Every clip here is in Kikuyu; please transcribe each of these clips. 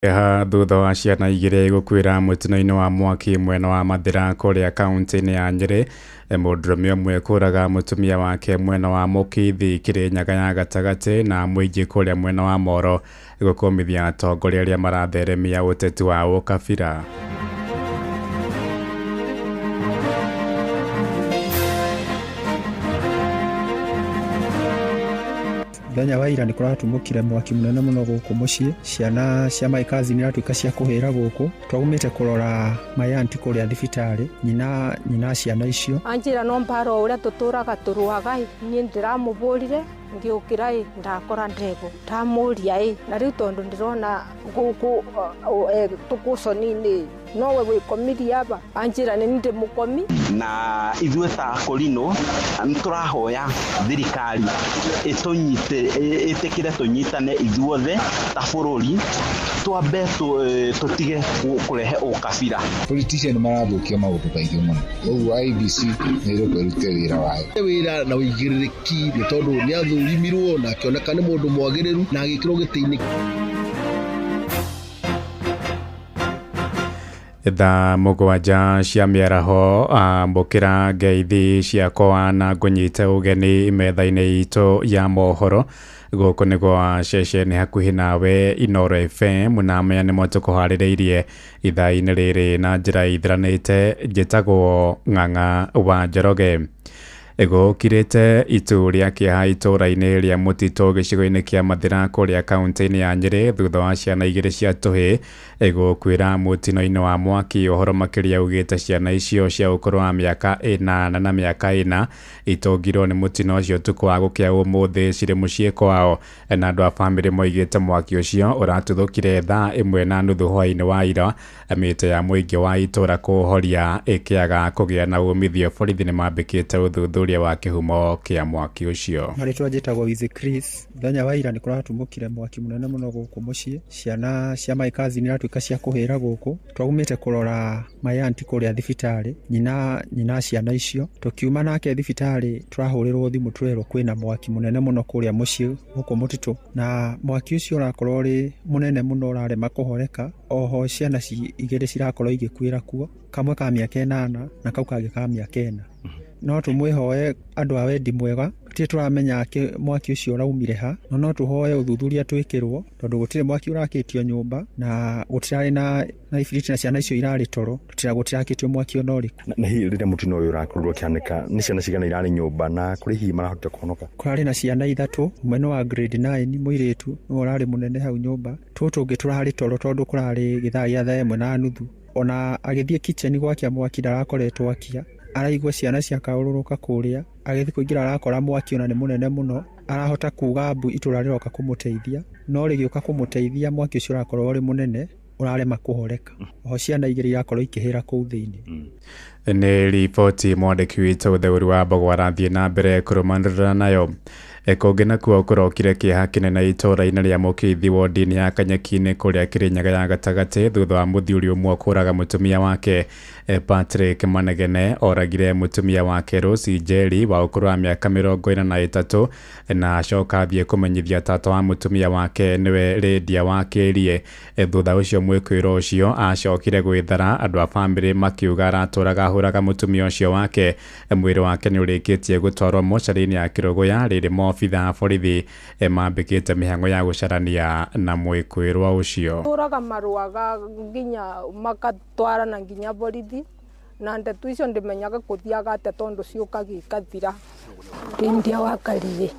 Kĩeha thutha wa ciana igĩrĩ gũkuĩra mũtino-inĩ wa mwaki mwena wa Mathĩra kũrĩa kaunti-inĩ ya Nyĩrĩ. Mũndũrũme ũmwe kũraga mũtumia wake mwena wa Mũkithi Kĩrĩnyaga ya gatagatĩ na mũingĩ kũrĩa mwena wa Moro gũkũmithia atongoria arĩa maratheremia ũteti wa ũkabira. Mũthenya wa ira nĩ kũratumũkire mwaki mũnene mũno gũkũ mũciĩ. Ciana cia my cousin iratuĩka cia kũhĩra gũkũ. Twaumĩte kũrora my aunty kũrĩa thibitarĩ, nyina nyina ciana icio. Anjĩra no mbara o ũrĩa tũtũraga tũrũaga ĩ, niĩ ndĩramũbũrire ngĩũkĩra ĩ ndakora ndebo ndamũria ĩ na rĩu tondũ ndĩrona gũkũ tũkũconi-inĩ nowe wĩkomirie aba anjĩra nĩ ndĩ mũkomi. Na ithuĩ ta Akorino nĩ tũrahoya thirikari ĩtũnyite, ĩtĩkĩre tũnyitane ithuothe ta bũrũri, twambe tũtige kũrehe ũkabira. Politician marathũkia maũndũ maingĩ mũno, koguo IEBC nĩ ĩrekwo ĩrute wĩra wayo. Wĩra na ũigĩrĩrĩki nĩ tondũ nĩ athũrimirwo na akĩoneka nĩ mũndũ mwagĩrĩru na agĩkĩrwo gĩtĩ-inĩ. Thaa mũgwanja cia mĩaraho, ambũkĩra ngeithi ciakwa na ngũnyite ũgeni metha-inĩ itũ ya mohoro. Gũkũ nĩ gwa ceceni hakuhĩ nawe Inooro FM, na maya nĩmo tũkũharĩrĩirie ithaa-inĩ rĩrĩ na njĩra ithiranĩte. Njĩtagwo Ng'ang'a wa Njoroge. Gũkirĩte itu rĩa kĩeha itũũra-inĩ rĩa Mũtitũ gĩcigo-inĩ kĩa Mathĩra kũrĩa kaunti-inĩ ya Nyĩrĩ thutha wa ciana igĩrĩ cia tũhĩĩ gũkuĩra mũtino-inĩ wa mwaki. Ũhoro makĩria ugĩte ciana icio cia ũkũrũ wa mĩaka 8 na mĩaka 4 itũngirwo nĩ mũtino ũcio ũtukũ wa gũkĩa ũmũthĩ cirĩ mũciĩ kwao, na andũ a bamĩrĩ moigĩte mwaki ũcio ũratuthũkire thaa 1:30 hwaĩ-inĩ wa ira. Mĩtĩ ya mũingĩ wa itũũra kũũhoria ĩkĩaga kũgĩa na umithio. Borithi nĩ mambĩkĩte ũthuthuria wa kĩhumo kĩa mwaki ũcio. Marĩtwa njĩtagwo Wizzy Chris. Mũthenya wa ira nĩ kũratumũkire mwaki mũnene mũno gũkũ mũciĩ. Ciana cia my cousin iratuĩka cia kũhĩra gũkũ. Twaumĩte kũrora my aunty kũrĩa thibitarĩ, nyina nyina ciana icio. Tũkiuma nake thibitarĩ tũrahũrĩrwo thimũ tũrerwo kwĩna mwaki mũnene mũno kũrĩa mũciĩ gũkũ mũtitũ, na mwaki ũcio ũrakorwo ũrĩ mũnene mũno ũrarema kũhoreka. Oho ciana igĩrĩ cirakorwo igĩkuĩra kuo, kamwe ka mĩaka 8 na kau kangĩ ka mĩaka 4. No tũmwĩhoe andũ a wendi mwega, tũtirĩ tũramenya mwaki ũcio ũraumire ha, no no tũhoe ũthuthuria twĩkĩrwo tondũ gũtirĩ mwaki ũrakĩtio nyũmba na gũtirarĩ na ibiriti na ciana icio irarĩ toro, gũtirakĩtio mwaki ona ũrĩkũ. Na hihi rĩrĩa mũtino ũyũ ũrakorirwo ũkĩhanĩka, nĩ ciana cigana irarĩ nyũmba na kũrĩ hihi marahotire kũhonoka? Kũrarĩ na ciana 3, ũmwe nĩ wa grade 9 mũirĩtu nĩwe ũrarĩ mũnene hau nyũmba, tũtũ tũngĩ tũrarĩ toro tondũ kũrarĩ gĩthaa gĩa thaa 1:30. Ona agĩthiĩ kitchen gwakia mwaki ndarakoretwo akia, araigua ciana ciakaũrũrũka kũrĩa, agĩthiĩ kũingĩra arakora mwaki ona nĩ mũnene mũno, arahota kuga mbu itũra rĩroka kũmũteithia, no rĩgĩũka kũmũteithia mwaki ũcio ũrakorwo ũrĩ mũnene ũrarema kũhoreka. Oho ciana igĩrĩ irakorwo ikĩhĩra kũu thĩinĩ. Nĩ riboti mwandĩki witũ Theuri wa Mbogo arathiĩ na mbere kũrũmanĩrĩra nayo. Kũngĩ nakuo kũrokire kĩeha kĩnene itũũra-inĩ rĩa Mũkithi wodi-inĩ ya Kanyeki-inĩ kũrĩa Kĩrĩnyaga ya gatagatĩ thutha wa mũthuri ũmwe kũraga mũtumia wake. Patrick Manegene oragire mũtumia wake Rose Njeri wa ũkũrũ wa mĩaka 43 na acoka athiĩ kũmenyithia tata wa mũtumia wake nĩwe Lydia wa Kĩrie. Thutha ũcio mwĩkũĩrwo ũcio acokire gwĩthara, andũ a bamĩrĩ makiuga aratũraga ahũraga mũtumia ũcio wake. Mwĩrĩ wake nĩ ũrĩkĩtie gũtwarwo mocarĩ-inĩ ya Kĩrũgũya rĩrĩ maobitha a borithi mambĩkĩte mĩhang'o ya gũcarania na mwĩkũĩrwo ũcio. Tũraga marũaga nginya makatwarana nginya borithi, na ndeto icio ndimenyaga kũthiaga atĩa tondũ ciũkaga ikathira. Ndindia wakarire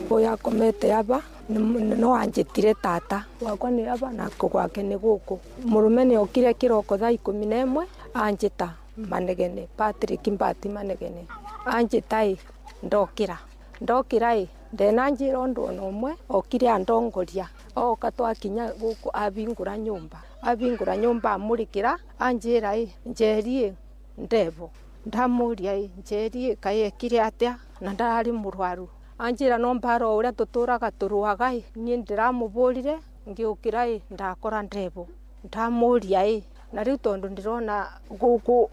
ũyũ akomete aba no anjĩtire tata wakwa nĩ aba na gwake nĩ gũkũ. Mũrũme nĩ okire kĩroko thaa 11 anjĩta Manegene, Patrick Mbati Manegene, anjĩta ĩ ndokĩra ndokĩra ĩ ndenanjĩra ũndũ ona ũmwe, okire andongoria oka twakinya gũkũ abingũra nyũmba, abingũra nyũmba amũrĩkĩra anjĩra ĩ Njeri ĩ ndebo, ndamũria ĩ Njeri ĩ kaĩ ekire atĩa na ndararĩ mũrwaru, anjĩra no mbara o ũrĩa tũtũraga tũrũaga ĩ niĩ ndĩramũbũrire ngĩũkĩra ĩ ndakora ndebo, ndamũria ĩ na rĩu tondũ ndĩrona gũkũ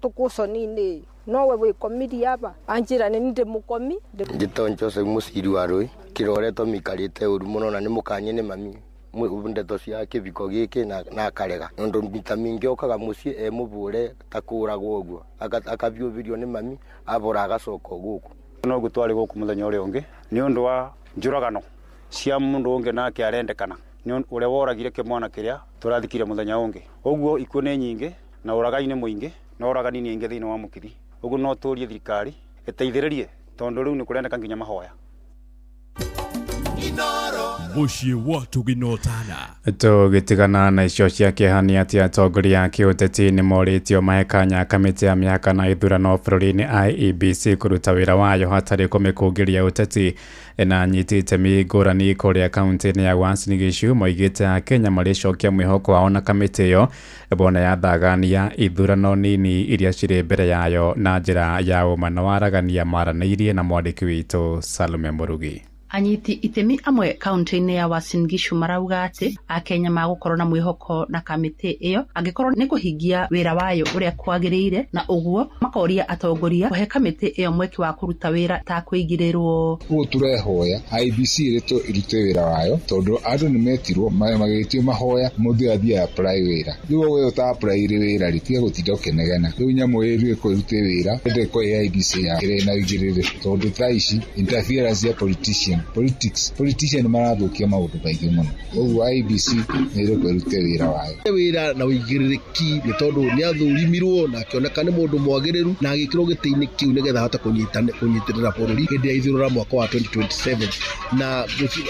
tũkũconi-inĩ nowe wĩkomirie aba anjĩra nĩ ndĩ mũkomi. Njĩtagwo Joseph Mũciri wa Rũĩ, kĩroretwo mĩikarĩte ũru mũno na nĩ mũkanye nĩ mami. Ndeto cia kĩbiko gĩkĩ na akarega nondu mita mingĩ okaga mũciĩ e mũbũre ta kũragwo ũguo, akabiũbirio nĩ mami abora agacoka gũkũ. Noguo twarĩ gũkũ mũthenya ũrĩa ũngĩ nĩ ũndũ wa njũragano cia mũndũ ũngĩ nake arendekana nĩ ũrĩa woragire kĩmwana kĩrĩa tũrathikire mũthenya ũngĩ. Ũguo ikuũ nĩ nyingĩ na ũragai nĩ mũingĩ na ũragani nĩ aingĩ thĩinĩ wa mũkithi. Ũguo no tũrie thirikari ĩteithĩrĩrie tondũ rĩu nĩ kũrendeka nginya mahoya. Mũciĩ wa tũginotana. Tũgĩtigana na icio cia kĩeha nĩ atĩ atongoria a kĩũteti nĩ morĩtio mahe kanya kamĩtĩ ya mĩhaka na ithurano bũrũri-inĩ IEBC kũruta wĩra wayo hatarĩ kũmĩkũngĩria ũteti. Na anyiti itemi ngũrani kũrĩa kaunti-inĩ ya Uasin Gishu moigĩte Akenya marĩcokia mwĩhoko wao na kamĩtĩ ĩyo bona yathagania ithurano nini iria cirĩ mbere yayo na njĩra ya ũma na waragania maranĩirie na mwandĩki witũ Salome Mũrugi. Anyiti itemi amwe kaunti-inĩ ya Uasin Gishu marauga atĩ Akenya magũkorwo na mwĩhoko na kamĩtĩ ĩyo angĩkorwo nĩ kũhingia wĩra wayo ũrĩa kwagĩrĩire, na ũguo makoria atongoria kũhe kamĩtĩ ĩyo mweke wa kũruta wĩra ta kũigĩrĩrwo. Ũguo tũrehoya IEBC ĩrĩtwo ĩrute wĩra wayo tondũ andũ nĩ metirwo magĩtio mahoya mũndũ athiĩ apply wĩra. Rĩu we ũta apply wĩra rĩ, tiga gũtinda ũkĩnegena. Rĩu nyamũ ĩrĩ ĩrute wĩra ĩndĩ IEBC yakĩrĩ na ũigĩrĩrĩku tondũ thaa ici interference ya politician politics politician marathukia maũndũ maingĩ mũno. Ũguo IEBC nĩ ĩrĩkwo ĩrute wĩra wayo. Wĩra na ũigĩrĩrĩki nĩ tondũ nĩ athũrimirwo na akĩoneka nĩ mũndũ mwagĩrĩru na agĩkĩrwo gĩtĩ-inĩ kĩu nĩgetha ahote kũnyitĩrĩra bũrũri hĩndĩ ya ithurano mwaka wa 2027 na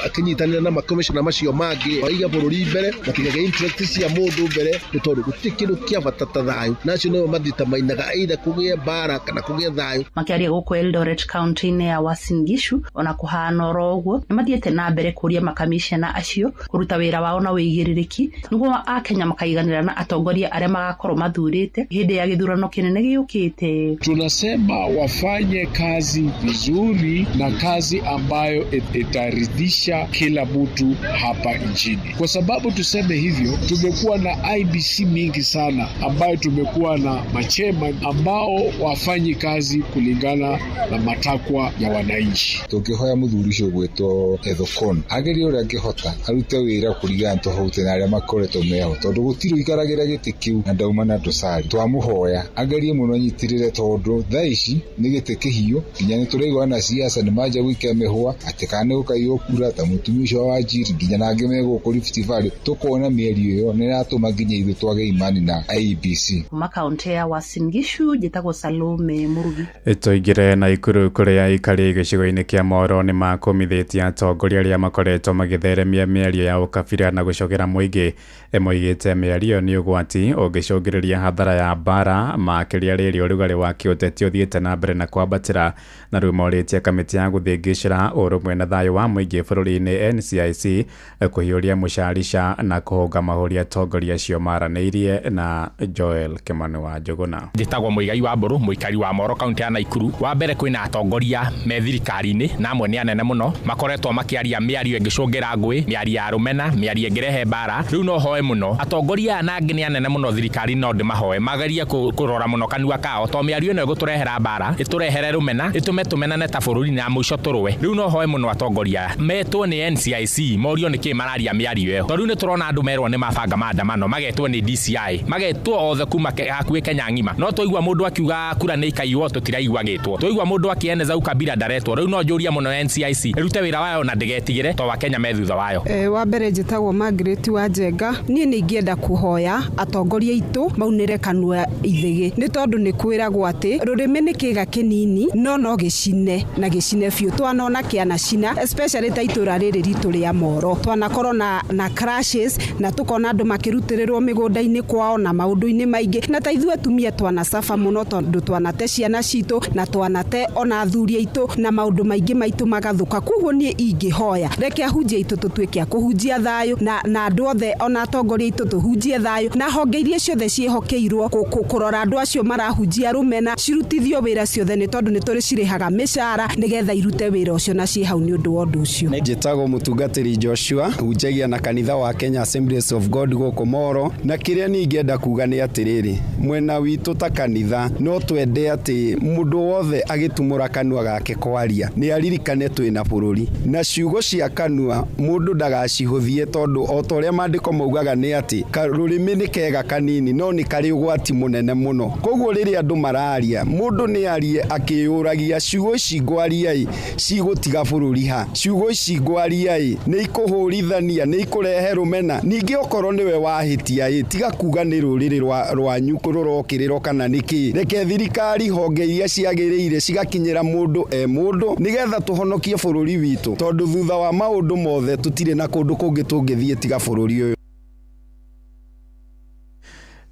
akĩnyitanĩra na makomishona macio mangĩ maiga bũrũri mbere matigage interest cia mũndũ mbere nĩ tondũ gũtirĩ kĩndũ kĩa bata ta thayũ na acio nĩo mathita mainaga either kũgĩe mbara kana kũgĩe thayũ. Makĩaria gũkũ Eldoret kaunti-inĩ ya Uasin Gishu, ona kũhana oro ũguo nĩ mathiĩte na mbere kũria makamishona acio kũruta wĩra wao na ũigĩrĩrĩki nĩguo Akenya makaiganĩra na atongoria arĩa magakorwo mathurĩte hĩndĩ ya gĩthurano kĩnene gĩũkĩte. Tunasema wafanye kazi vizuri na kazi ambayo itaridhisha kila mtu hapa nchini. Kwa sababu tuseme hivyo, tumekuwa na IEBC mingi sana ambayo tumekuwa na machema ambao wafanyi kazi kulingana na matakwa ya wananchi. Tũngĩhoya mũthuri ũcio ũgwĩtwo Ethekon agerie ũrĩa angĩhota arute wĩra kũringana tofauti na arĩa makoretwo meho tondũ gũtirĩ ũikaragĩra gĩtĩ kĩu na ndauma na dosari. Twamũhoya agerie mũno anyitĩrĩre tondũ thaa ici nĩ gĩtĩ kĩhiũ nginya nĩ tũraigua na siasa nĩ manja gũikia mĩhũa atĩ kana nĩ gũkaiywo kura ta mũtumia ũcio wa Wanjiri nginya na angĩ me gũkũ Rift Valley. Tũkona mĩario ĩyo nĩ ĩratũma nginya ithuĩ twage imani na IEBC. Kuma kaunti ya Uasin Gishu njĩtagwo Salome Mũrugi. Tũingĩre Naikuru kũrĩa aikari gĩcigo-inĩ kĩa Moro nĩ makũmithĩtie atongoria arĩa makoretwo magĩtheremia mĩario ya ũkabira na gũcogera mũingĩ. Moigĩte mĩario nĩ ũgwati ũngĩcũngĩrĩria hathara ya mbara makĩria rĩrĩa ũrugarĩ wa kĩũteti ũthiĩte na mbere na kwambatĩra. Na rĩu morĩtie kamĩtĩ ya gũthĩngĩcĩra ũrũmwe na thayũ wa mũingĩ bũrũri-inĩ NCIC kũhiũria mũcarica na kũhũnga mahũri atongoria acio maranĩirie na Joel Kimani wa Njũgũna. Njĩtagwo Mũigai wa Mbũrũ, mũikari wa Moro kaunti ya Naikuru. Wa mbere kwĩna atongoria me thirikari-inĩ na amwe nĩ anene mũno makoretwo makĩaria mĩario ĩngĩcũngĩra ngũĩ, mĩario ya rũmena, mĩario ĩngĩrehe mbara. Rĩu no hoe mũno atongoria aya na angĩ nĩ anene mũno thirikari-inĩ, no ndĩmahoe magerie kũrora mũno kanua kao to mĩario ĩno ĩgũtũrehera mbara, ĩtũrehere rũmena, ĩtũme tũmenane ta bũrũri na mũico tũrũe. Rĩu no hoe mũno atongoria aya metwo nĩ NCIC morio nĩkĩ mararia mĩario ĩyo, tondũ rĩu nĩ tũrona andũ merwo nĩ mabanga maandamano, magetwo nĩ DCI, magetwo othe kuma hakuhĩ Kenya ng'ima. No twaigua mũndũ akiuga kura nĩ ikaiywo tũtiraigua gĩtwo, twaigua mũndũ akĩeneza ukabira ndaretwo. Rĩu no njũrie mũno NCIC ĩrute wĩra wayo na ndĩgetigĩre to Wakenya me thutha wayo. Wa mbere njĩtagwo Margaret wa Njenga. Niĩ nĩ ingĩenda kũhoya atongoria aitũ maunĩre kanua ithĩgĩ nĩ tondũ nĩ kwĩragwo atĩ rũrĩmĩ nĩ kĩga kĩnini no no gĩcine na gĩcine biũ. Twanona kĩanacina especially ta itũra rĩrĩ ritũ rĩa Moro, twanakorwo na crashes na tũkona andũ makĩrutĩrĩrwo mĩgũnda-inĩ kwao na maũndũ-inĩ maingĩ, na ta ithuĩ atumia twanacaba mũno tondũ twanate ciana citũ na twanate ona athuri aitũ na maũndũ maingĩ maitũ magathũka. Koguo niĩ ingĩhoya reke ahunjia aitũ tũtuĩke a kũhunjia thayũ na andũ othe ona atongoria aitũ tũhunjie thayũ na honge iria ciothe ciĩhokeirwo kũrora andũ acio marahunjia rũmena cirutithio wĩra ciothe nĩ tondũ nĩ tũrĩ cirĩhaga mĩcara nĩgetha irute wĩra ũcio na ciĩ hau nĩ ũndũ wa ũndũ ũcio. Njĩtagwo mũtungatĩri Joshua, hunjagia na kanitha wa Kenya Assemblies of God gũkũ Moro, na kĩrĩa niĩ ingĩenda kuga nĩ atĩrĩrĩ, mwena witũ ta kanitha no twende atĩ mũndũ wothe agĩtumũra kanua gake kwaria nĩ aririkane twĩna bũrũri. bũrũri. Na ciugo cia kanua mũndũ ndagacihũthie tondũ o ta ũrĩa maandĩko maugaga nĩ atĩ rũrĩmĩ nĩ kega kanini no nĩ karĩ ũgwati mũnene mũno. Koguo rĩrĩa andũ mararia, mũndũ nĩ arie akĩyũragia ciugo ici ngwaria ĩ cigũtiga bũrũri ha? Ciugo ici ngwaria ĩ nĩ ikũhũrithania, nĩ ikũrehe rũmena? Ningĩ okorwo nĩwe wahĩtia ĩ tiga kuga nĩ rũrĩrĩ rwanyu rũrokĩrĩrwo kana nĩ kĩĩ. Reke thirikari honge iria ciagĩrĩire cigakinyĩra mũndũ e mũndũ nĩgetha tũhonokie bũrũri witũ, tondũ thutha wa maũndũ mothe tũtirĩ na kũndũ kũngĩ tũngĩthiĩ tiga bũrũri ũyũ.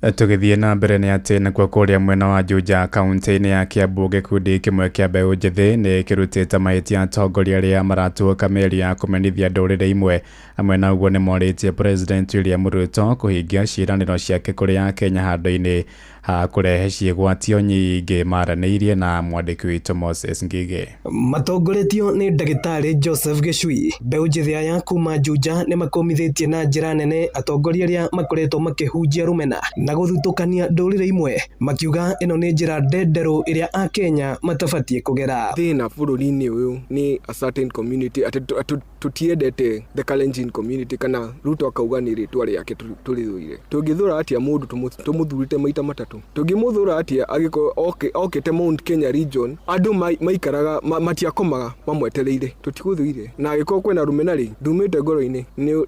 Tũgĩthiĩ na mbere nĩ atĩ nakuo kũrĩa mwena wa Juja kaunti-inĩ ya Kiambu gĩkundi kĩmwe kĩa mbeũ njĩthĩ nĩ kĩrutĩte mahĩtia atongoria arĩa maratuĩka mĩario ya kũmenithia ndũrĩrĩ imwe. Hamwe na ũguo nĩ morĩtie President William Ruto kũhingia ciĩranĩro ciake kũrĩ Akenya handũ-inĩ ha kũrehe ciĩgwatio nyingĩ. Maranĩirie na mwandĩki witũ Moses Ngige. Matongoretio nĩ ndagĩtarĩ Joseph Gĩcui, mbeũ njĩthĩ aya kuma Juja nĩ makũmithĩtie na njĩra nene atongoria arĩa makoretwo makĩhunjia rũmena na gũthutũkania ndũrĩrĩ imwe, makiuga ĩno nĩ njĩra ndenderũ ĩrĩa Akenya matabatiĩ kũgera. Thĩna bũrũri-inĩ ũyũ nĩ a certain community atĩ tũtiendete the Kalenjin community, kana Ruto akauga nĩ rĩtwa rĩake tũrĩthũire. Tũngĩthũra atĩa mũndũ tũmũthurĩte maita matatũ? Tũngĩmũthũra atĩa angĩkorwo okĩte Mount Kenya region, andũ maikaraga matiakomaga mamwetereire? Tũtigũthũire, na angĩkorwo kwĩna rũmena rĩ ndumĩte ngoro-inĩ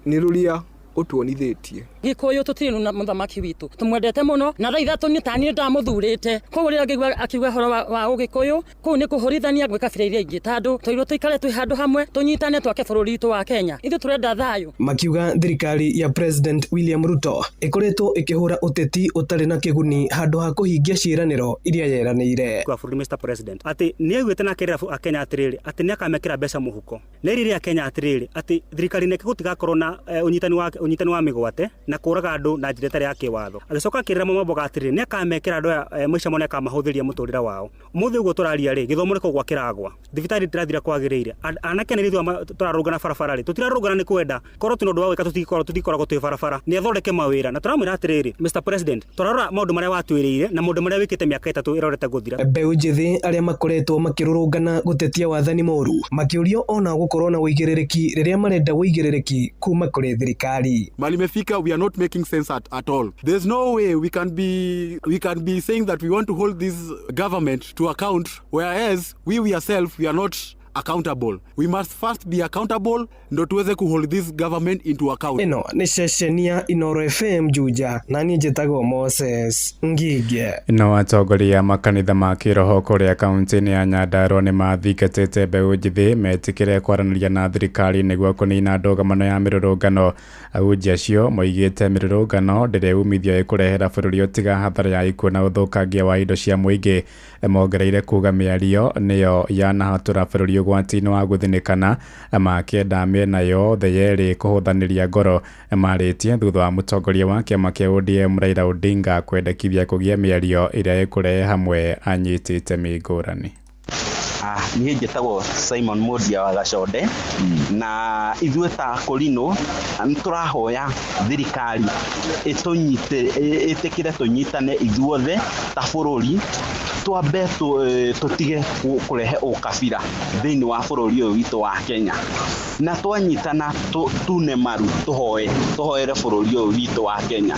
nĩ rũrĩa ũtuonithĩtie. Gĩkũyũ tũtirĩ na mũthamaki witũ tũmwendete mũno, na thaa ithatũ nĩ taniĩ ndamũthurĩte. Koguo rĩrĩa ngĩigua akiuga ũhoro wa ũgĩkũyũ, kũu nĩ kũhũrithania gwĩ kabira iria ingĩ, tondũ twairwo tũikare twĩ handũ hamwe, tũnyitane twake bũrũri witũ wa Kenya. Ithuĩ tũrenda thayũ. Makiuga thirikari ya President William Ruto ĩkoretwo ĩkĩhũra ũteti ũtarĩ na kĩguni handũ ha kũhingia ciĩranĩro iria yeranĩire. Kwa bũrũri Mr President atĩ nĩ aiguĩte na akerĩra Akenya atĩrĩrĩ atĩ nĩ akamekĩra mbeca mũhuko, nĩ erĩire Akenya atĩrĩrĩ atĩ thirikari-inĩ yake gũtigakorwo na ũnyitani wa mĩgwate na kũraga andũ na njĩra ĩtarĩ ya kĩwatho. Agĩcoka akĩrĩra Mamboga atĩrĩrĩ nĩ akamekĩra andũ aya maica mao, nĩ akamahũthĩria mũtũrĩre wao. Ũmũthĩ ũguo tũraria rĩ, gĩthomo nĩ kũgwa kĩragwa, thibitarĩ ndĩrathira kwagĩrĩire, anake nĩ ithuĩ tũrarũngana barabara rĩ, tũtirarũngana nĩ kwenda korwo tũna ũndũ wa gwĩka, tũtikoragwo twĩ barabara. Nĩ athondeke mawĩra, na tũramwĩra atĩrĩrĩ Mr President, tũrarora maũndũ marĩa watwĩrĩire na maũndũ marĩa wĩkĩte mĩaka 3 ĩrorete gũthira. Mbeũ njĩthĩ arĩa makoretwo makĩrũrũngana gũtetia wathani mũru makĩũrio ona gũkorwo na ũigĩrĩrĩki rĩrĩa marenda ũigĩrĩrĩki kuma kũrĩ thirikari. Mali imefika, we are not making sense at all. There's no way we can be saying that we want to hold this government to account, whereas we ourselves, we are not accountable. We must first be accountable ndo tuweze ku hold this government into account. Ĩno nĩ ceceni ya Inooro FM Juja, na niĩ njĩtagwo Moses Ngige. No atongoria makanitha ma kĩroho kũrĩa kaunti-inĩ ya Nyandarua nĩ mathingatĩte mbeũ njĩthĩ metĩkĩre kwaranĩria na thirikari nĩguo kũnina ndũgamano ya mĩrũrũngano. Ahunjia acio moigĩte mĩrũrũngano ndĩrĩ umithio ĩkũrehera bũrũri ũtiga hathara ya ikuũ na ũthũkangia wa indo cia mũingĩ. Mongereire kuga mĩario nĩyo yanahatũra bũrũri ũgwati-inĩ wa gũthinĩkana, makĩenda mĩena yothe yerĩ kũhũthanĩria ngoro. Marĩtie thutha wa mũtongoria wa kĩama kĩa ODM Raila Odinga kwendekithia kũgĩa mĩario ĩrĩa ĩkũrehe hamwe anyiti itemi ngũrani. Niĩ njĩtagwo Simon Mundia wa Gaconde, na ithuĩ ta Korino nĩ tũrahoya thirikari ĩtĩkĩre tũnyitane ithuothe ta bũrũri, twambe tũtige kũrehe ũkabira thĩinĩ wa bũrũri ũyũ witũ wa Kenya, na twanyitana tune maru tũhoere bũrũri ũyũ witũ wa Kenya.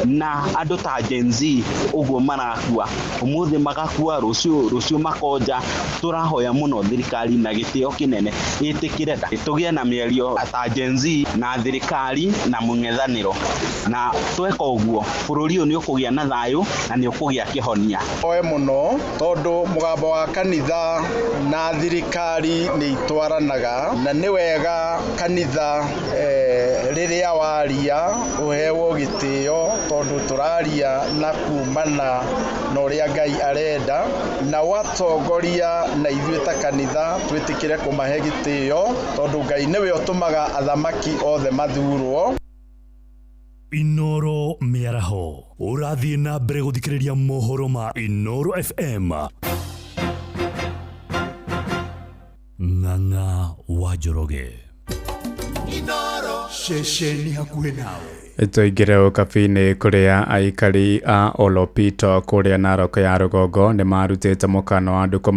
Na andũ ta Gen Z ũguo marakua ũmũthĩ, magakua rũciũ makonja. Tũrahoya mũno thirikari na gĩtĩo kĩnene ĩtĩkĩre tũgĩe na mĩario ta Gen Z na thirikari na mũng'ethanĩro, na tweka ũguo bũrũri ũyũ nĩ ũkũgĩa na thayũ na nĩ ũkũgĩa kĩhonia. Oe mũno tondũ mũgambo wa kanitha na thirikari nĩ itwaranaga, na nĩ wega kanitha rĩrĩa waria ũhewo gĩtĩo, tondũ tũraria na kumana na ũrĩa Ngai arenda, na watongoria na ithuĩ ta kanitha twĩtĩkĩre kũmahe gĩtĩo, tondũ Ngai nĩwe ũtũmaga athamaki othe mathurwo. Inooro mĩaraho ũrathiĩ na mbere gũthikĩrĩria mohoro ma Inooro FM. Ng'ang'a wa Njoroge. Inooro ceceni hakuhĩ nawe. Tũingĩre ũkabi-inĩ kũrĩa aikari a Olopito kũrĩa Narok ya rũgongo nĩ marutĩte mũkana wa ndukũ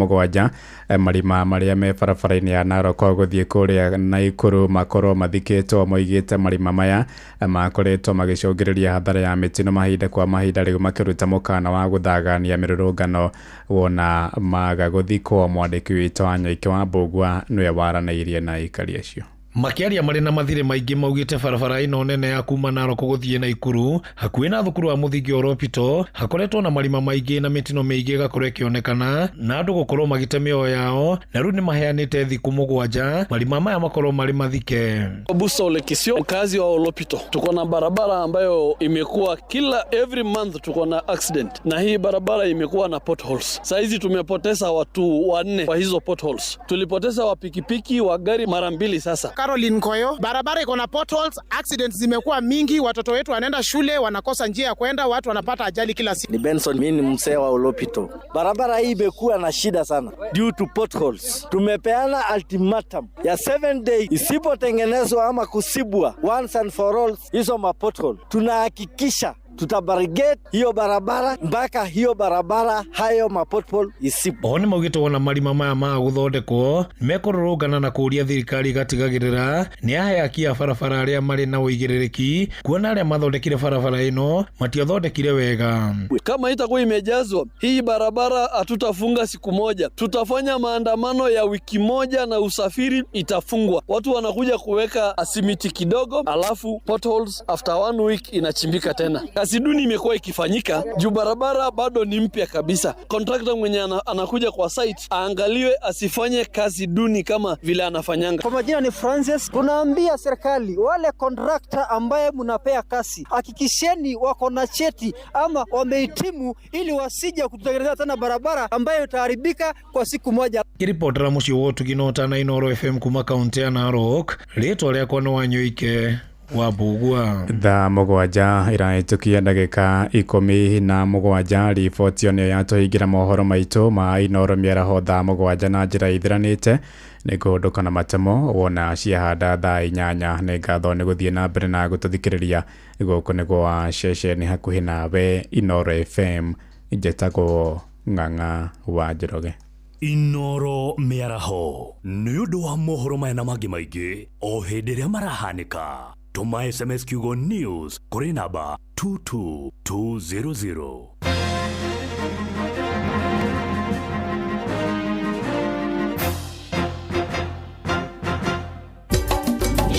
7 marima marĩa me barabara-inĩ ya Narok gũthiĩ kũrĩa Naikuru makorwo mathikĩtwo. Moigĩte marima maya makoretwo magĩcũngĩrĩria hathara ya mĩtino mahinda kwa mahinda, rĩu makĩruta mũkana wa gũthagania mĩrũrũngano wona maga gũthikwo. Mwandĩki witũ Wanyoike wa Mbũgua nĩwe waranĩirie na aikari acio. Makĩaria marĩ na mathirĩ maingĩ maugĩte barabara ĩno nene ya kuma Narok gũthiĩ Naikuru hakuhĩ na thukuru wa mũthingi Oropito hakoretwo na marima maingĩ na mĩtino mĩingĩ ĩgakorwo ĩkĩonekana na andũ gũkorwo magĩte mĩoyo yao, na rĩu nĩ maheanĩte thikũ 7 marima maya makorwo marĩ mathike. Busa Olekisio, mkazi wa Olopito, tuko na barabara ambayo imekuwa kila every month tuko na accident, na hii barabara imekuwa na potholes. Saizi tumepoteza watu 4 kwa hizo potholes. Tulipoteza wa pikipiki, wa gari mara 2 sasa. Caroline Koyo, barabara iko na potholes, accidents zimekuwa mingi, watoto wetu wanaenda shule wanakosa njia ya kwenda, watu wanapata ajali kila siku. Ni Benson, mimi ni mzee wa Olopito. Barabara hii imekuwa na shida sana due to potholes. Tumepeana ultimatum ya 7 days, isipotengenezwa ama kusibwa once and for all hizo ma pothole, tunahakikisha tutabarricade hiyo barabara mpaka hiyo barabara hayo mapothole isipo. Oho nĩ maugĩte wona marima maya ma gũthondekwo nĩmekũrũrũngana na kũũria thirikari ĩgatigagĩrĩra nĩ yahe aki a barabara arĩa marĩ na ũigĩrĩrĩki, kuona arĩa mathondekire barabara ĩno matiathondekire wega. Kama itakuwa imejazwa hii barabara, hatutafunga siku moja, tutafanya maandamano ya wiki moja na usafiri itafungwa. Watu wanakuja kuweka simiti kidogo, alafu potholes after 1 week inachimbika tena. Kazi duni imekuwa ikifanyika juu barabara bado ni mpya kabisa. Contractor mwenye anakuja kwa site aangaliwe asifanye kazi duni kama vile anafanyanga. Kwa majina ni Francis. Tunaambia serikali wale contractor ambaye mnapea kazi, hakikisheni wako na cheti ama wamehitimu ili wasije kututengenezea tena barabara ambayo itaharibika kwa siku moja. Kiripotera muciĩ wa ũtugi na ũtana Inooro FM kuma kaunti ya Narok, rĩtwa rĩakwa nĩ Wanyoike wa Mbũgua. Thaa 7 irahĩtũkia ndagĩka 17. Riboti ĩyo nĩyo yatũhingĩra mohoro maitũ ma Inooro mĩaraho thaa 7 na njĩra ithiranĩte. Nĩ kũhũndũka na matemo wona ciahanda thaa 8. Nĩ ngatho nĩ gũthiĩ na mbere na gũtũthikĩrĩria. Gũkũ nĩ gwa ceceni hakuhĩ nawe Inooro FM. Njetagwo Ng'ang'a wa Njoroge. Inooro mĩaraho nĩ ũndũ wa mohoro maya na mangĩ maingĩ o hĩndĩ ĩrĩa marahanĩka. Tũma SMS kiugo news kũrĩ namba 22200.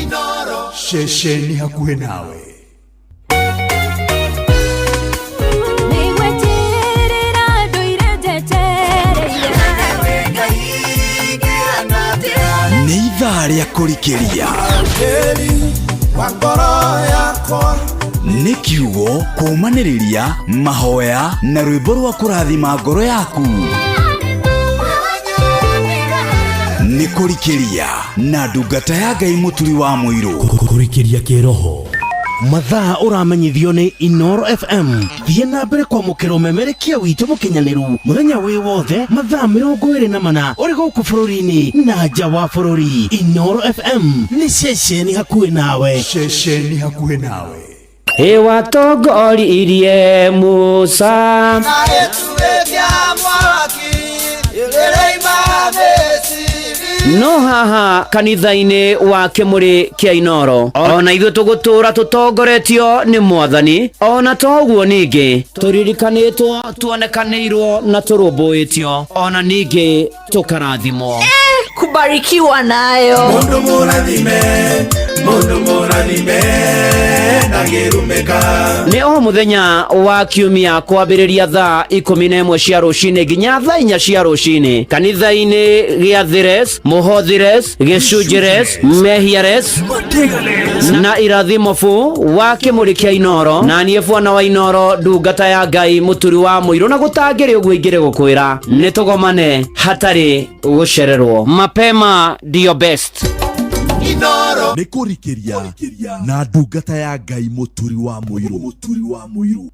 Inooro ceceni hakuhĩ nawe. Nĩ ithaa rĩa kũrikĩria nĩ kiugo kũũmanĩrĩria mahoya na rwĩmbo rwa kũrathima ngoro yaku. Nĩ kũrikĩria na ndungata ya Ngai Mũturi wa Mũirũ. Kũrikĩria kĩroho mathaa ũramenyithio nĩ Inooro FM. Thiĩ na mbere kwamũkĩra ũmemerekia witũ mũkinyanĩru mũthenya wĩ wothe mathaa 24 ũrĩ gũkũ bũrũri-inĩ na nja wa bũrũri. Inooro FM nĩ ceceni hakuhĩ nawe. Ceceni hakuhĩ nawe. Ĩwatongoririe Musa no haha kanitha-inĩ wa kĩmũrĩ kĩa Inooro ona ithuĩ tũgũtũra tũtongoretio nĩ Mwathani, ona toguo ningĩ tũririkanĩtwo, tuonekanĩirwo na tũrũmbũĩtio, ona ningĩ tũkarathimwo. Kubarikiwa nayo. Mundu mũrathime, mundu mũrathime ndangĩrumĩka. Nĩ o mũthenya wa kiumia kwambĩrĩria thaa 11 cia rũcinĩ nginya thaa 4 cia rũcinĩ kanitha-inĩ gĩa Thires, Mũhothires, Gĩcunjĩres, Mehiares na irathimo fu wa kĩmũrĩ kĩa Inooro. Na niĩ bwana wa Inooro, ndungata ya Ngai Mũturi wa Mũirũ, na gũtangĩrĩ ũguo ingĩrĩ gũkwĩra nĩ tũgomane hatarĩ gũcererwo. Mapema ndio best. Inooro nĩ kũrikĩria na ndungata ya Ngai Mũturi wa Mũirũ.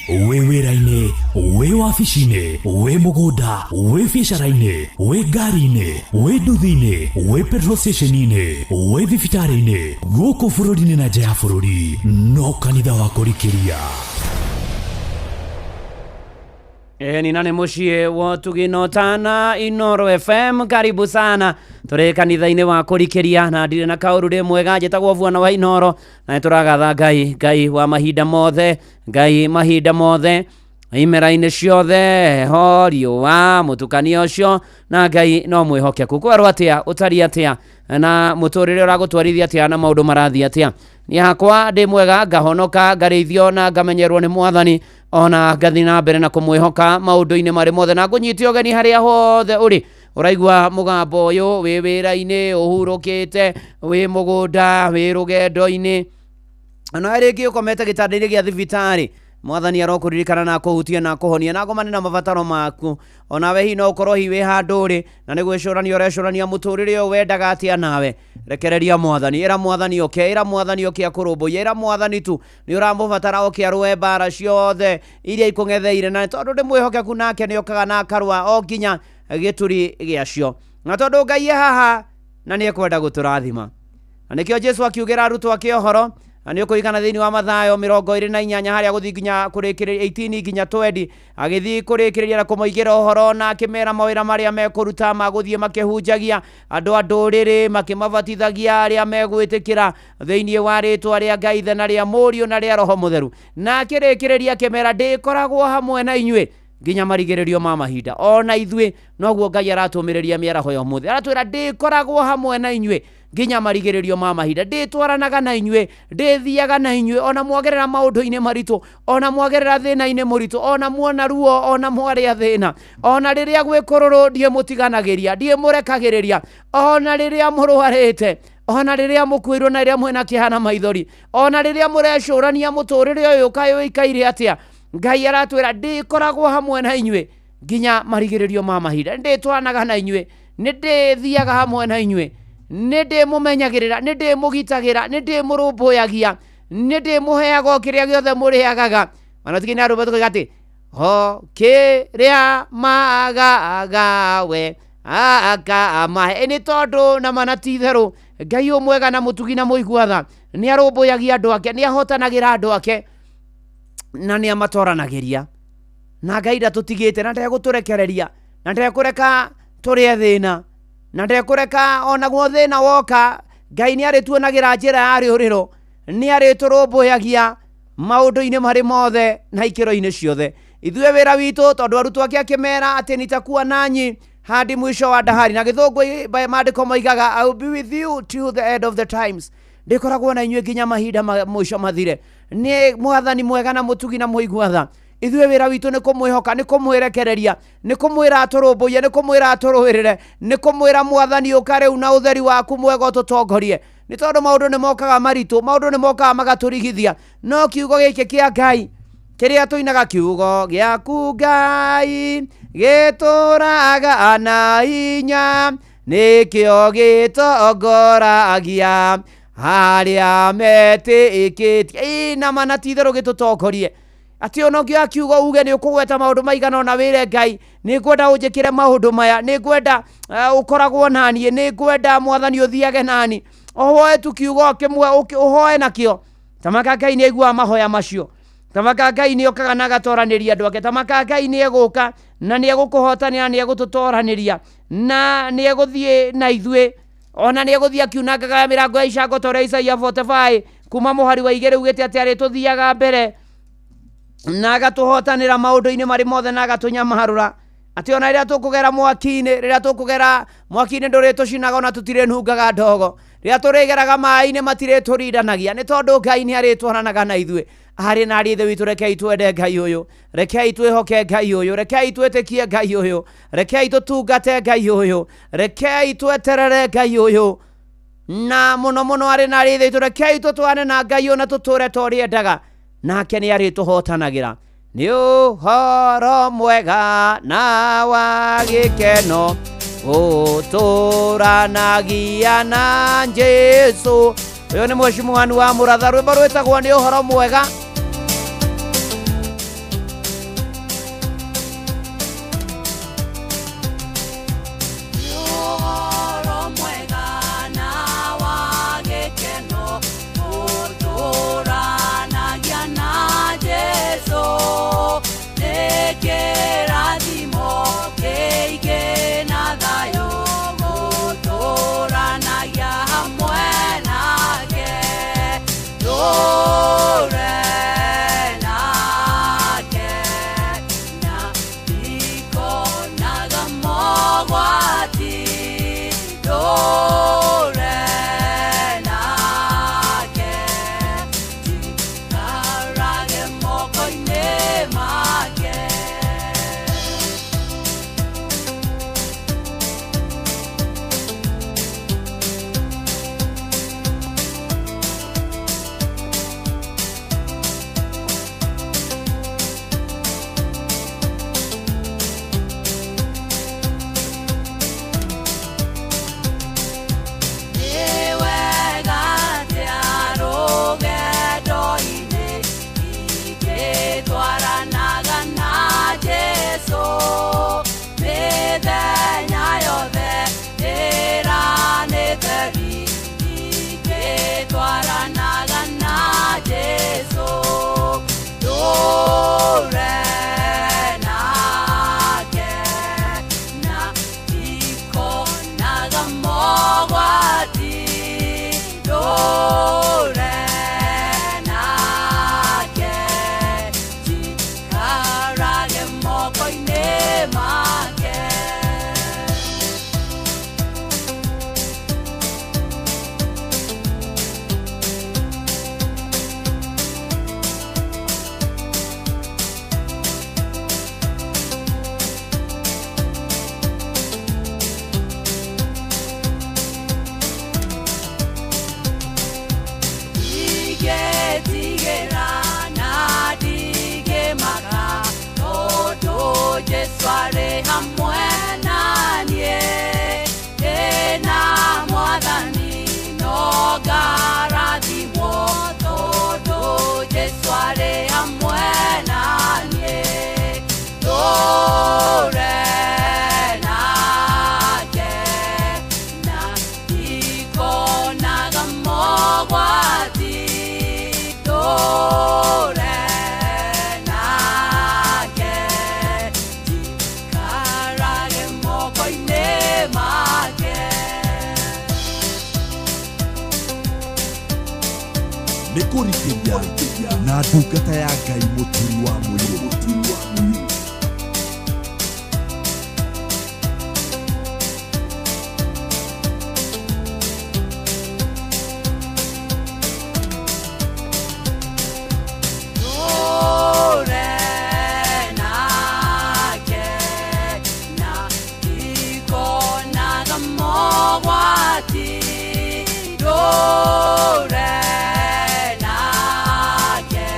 Wĩ wĩra-inĩ, wĩ wabici-inĩ, wĩ mũgũnda, wĩ biacara-inĩ, wĩ ngari-inĩ, wĩ nduthi-inĩ, wĩ petrol station-inĩ, wĩ thibitarĩ-inĩ, gũkũ bũrũri-inĩ na nja ya bũrũri, no kanitha wa kũrikĩria. Eni na nĩ mũciĩ wa ũtugi na ũtana Inoro FM, karibu sana. Tũrĩ kanitha-inĩ wa kũrikĩria na ndirĩ na kaũru ndĩ mwega, njĩtagwo Bwana wa Inoro na nĩ tũragatha Ngai, Ngai wa mahinda mothe, Ngai mahinda mothe, imera-inĩ ciothe, heho, riũa, mũtukanio ũcio, na Ngai no mwĩhokeku. Kwerwo atĩa, ũtariĩ atĩa, na mũtũrĩre ũragũtwarithia atĩa, na maũndũ marathiĩ atĩa? Niĩ hakwa ndĩ mwega, ngahonoka, ngarĩithio na ngamenyerwo nĩ Mwathani, ona ngathiĩ na mbere na kũmwĩhoka maũndũ-inĩ marĩ mothe, na ngũnyite ũgeni harĩa hothe ũrĩ. Ũraigua mũgambo ũyũ wĩ wĩra-inĩ, ũhurũkĩte, wĩ mũgũnda, wĩ rũgendo-inĩ, ona rĩngĩ ũkomete gĩtanda-inĩ gĩa thibitarĩ, Mwathani arokũririkana na akũhutie na akũhonie na agomane na mabataro maku. Onawe hihi no ũkorwo hihi wĩ handũ ũrĩ na nĩ gwĩcũrania ũrecũrania mũtũrĩre ũyũ wendaga atĩa nawe. Rekereria Mwathani, ĩra Mwathani oke, ĩra Mwathani oke akũrũmbũiye, ĩra Mwathani tu nĩ ũramũbatara oke arũe mbara ciothe iria ikũng'etheire, na tondũ ndĩ mwĩhokeku nake nĩ okaga na akarũa o nginya gĩturi gĩacio. Na tondũ Ngai e haha na nĩ ekwenda gũtũrathima. Na nĩkĩo Jesu akiugĩra arutwo ake ũhoro, na nĩ ũkũririkana thĩinĩ wa Mathayo 28 harĩa gũthiĩ nginya kũrĩkĩrĩria 18 nginya 20, agĩthiĩ kũrĩkĩrĩria na kũmoigĩra ũhoro na akĩmera mawĩra marĩa mekũruta ma gũthiĩ makĩhunjagia andũ a ndũrĩrĩ, makĩmabatithagia arĩa megwĩtĩkĩra thĩinĩ wa rĩtwa rĩa Ngai Ithe na rĩa Mũriũ na rĩa Roho Mũtheru. Na akĩrĩkĩrĩria akĩmera, ndĩkoragwo hamwe na inyuĩ nginya marigĩrĩrio ma mahinda. Ona ithuĩ noguo Ngai aratũmĩrĩria mĩaraho ya ũmũthĩ, aratwĩra ndĩkoragwo hamwe na inyuĩ nginya marigĩrĩrio ma mahinda, ndĩtwaranaga na inyuĩ, ndĩthiaga na inyuĩ, ona mwagerera maũndũ-inĩ maritũ, ona mwagerera thĩna-inĩ mũritũ, ona muona ruo, ona mwarĩa thĩna, ona rĩrĩa gwĩ kũrũrũ ndiĩmũtiganagĩria, ndiĩmũrekagĩrĩria, ona rĩrĩa mũrwarĩte, ona rĩrĩa mũkuĩrwo na rĩrĩa mwĩna kĩeha na maithori, ona rĩrĩa mũrecũrania mũtũrĩre ũyũ kaĩ ũikaire atĩa, Ngai aratwĩra ndĩkoragwo hamwe na inyuĩ nginya marigĩrĩrio ma mahinda, ndĩtwaranaga na inyuĩ, nĩ ndĩthiaga hamwe na inyuĩ, nĩ ndĩmũmenyagĩrĩra, nĩ ndĩmũgitagĩra, nĩ ndĩmũrũmbũyagia, nĩ ndĩmũheaga o kĩrĩa gĩothe mũrĩagaga. Ona tigĩ nĩ arũme tũkoiga atĩ o kĩrĩa magaga we akamahe, nĩ tondũ na mana ti itherũ Ngai ũyũ mwega na mũtugi na mũigua tha nĩ arũmbũyagia andũ ake, nĩ ahotanagĩra andũ ake na nĩ amatoranagĩria. Na Ngai ndatũtigĩte na ndegũtũrekereria na ndekũreka tũrĩe thĩna na ndekũreka onaguo thĩna woka. Ngai nĩ arĩtuonagĩra njĩra ya rĩũrĩro, nĩ arĩtũrũmbũyagia maũndũ-inĩ marĩ mothe na ikĩro-inĩ ciothe. Ithuĩ wĩra witũ, tondũ arutwo ake akĩmera atĩ nitakuwa nanyi hadi mwisho wa dahari, na gĩthũngũ maandĩko moigaga I will be with you till the end of the times, ndĩkoragwo na inyuĩ nginya mahinda ma mũico mathire. Nĩ Mwathani mwega na mũtugi na mũigua tha. Ithuĩ wĩra witũ nĩ kũmwĩhoka, nĩ kũmwĩrekereria, nĩ kũmwĩra atũrũmbũiye, nĩ kũmwĩra atũrũĩrĩre, nĩ kũmwĩra Mwathani ũka rĩu na ũtheri waku mwega ũtũtongorie. Nĩ tondũ maũndũ nĩ mokaga maritũ, maũndũ nĩ mokaga magatũrigithia, no kiugo gĩkĩ kĩa Ngai kĩrĩa tũinaga, kiugo gĩaku Ngai gĩtũraga na hinya, nĩkĩo gĩtongoragia harĩa metĩkĩtie. Ĩ, na mana ti itherũ gĩtũtongorie. Atĩ ona ũngĩoya kiugo uge nĩ ũkũgweta maũndũ maigana ũna wĩre Ngai nĩ ngwenda ũnjĩkĩre maũndũ maya, nĩ ngwenda ũkoragwo naniĩ, nĩ ngwenda Mwathani ũthiage nani, ũhoe tu kiugo kĩmwe, ũhoe nakĩo. Tamaka Ngai nĩ aiguaga mahoya macio. Tamaka Ngai nĩ okaga na agatoranĩria andũ ake. Tamaka Ngai nĩ egũka na nĩ egũkũhotanĩra, nĩ egũtũtoranĩria na nĩ egũthiĩ na ithuĩ. Ona nĩ egũthiĩ akiunangaga mĩrango ya icango ta ũrĩa Isaia 45 kuma mũhari wa 2 ugĩte atĩ arĩtũthiaga mbere na agatũhotanĩra maũndũ-inĩ marĩ mothe na agatũnyamarũra. Atĩ ona rĩrĩa tũkũgera mwaki-inĩ, rĩrĩa tũkũgera mwaki-inĩ ndũrĩtũcinaga ona tũtirĩnungaga ndogo. Rĩrĩa tũrĩgeraga maĩ-inĩ matirĩtũrindanagia, nĩ tondũ Ngai nĩ arĩtwaranaga na ithuĩ. Arĩ na arĩ Ithe witũ, rekei twende Ngai ũyũ, rekei twĩhoke Ngai ũyũ, rekei twĩtĩkie Ngai ũyũ, rekei tũtungate Ngai ũyũ, rekei tweterere Ngai ũyũ, na mũno mũno arĩ na arĩ Ithe witũ, rekei tũtwarane na Ngai ũyũ na tũtũre ta ũrĩa endaga, nake nĩ arĩtũhotanagĩra. Nĩ ũhoro mwega na wa gĩkeno ũtũranagia na Jesũ. Ũyũ nĩ Mheshimiwa wa Mũratha, rwĩmbo rwĩtagwo nĩ ũhoro mwega. arĩ hamwe na niĩ. Ndĩna mwathani no ngarathimwo tondũ Jesũ arĩ hamwe na niĩ. Ndũre nake na ndikonaga mogwati. Ndũre nake njikarage moko-inĩ make. Nĩ kũrikĩria na ndungata ya Ngai Mũturi wa Mũirũ. Ndũre nake na ndikonaga mogwati. Ndũre nake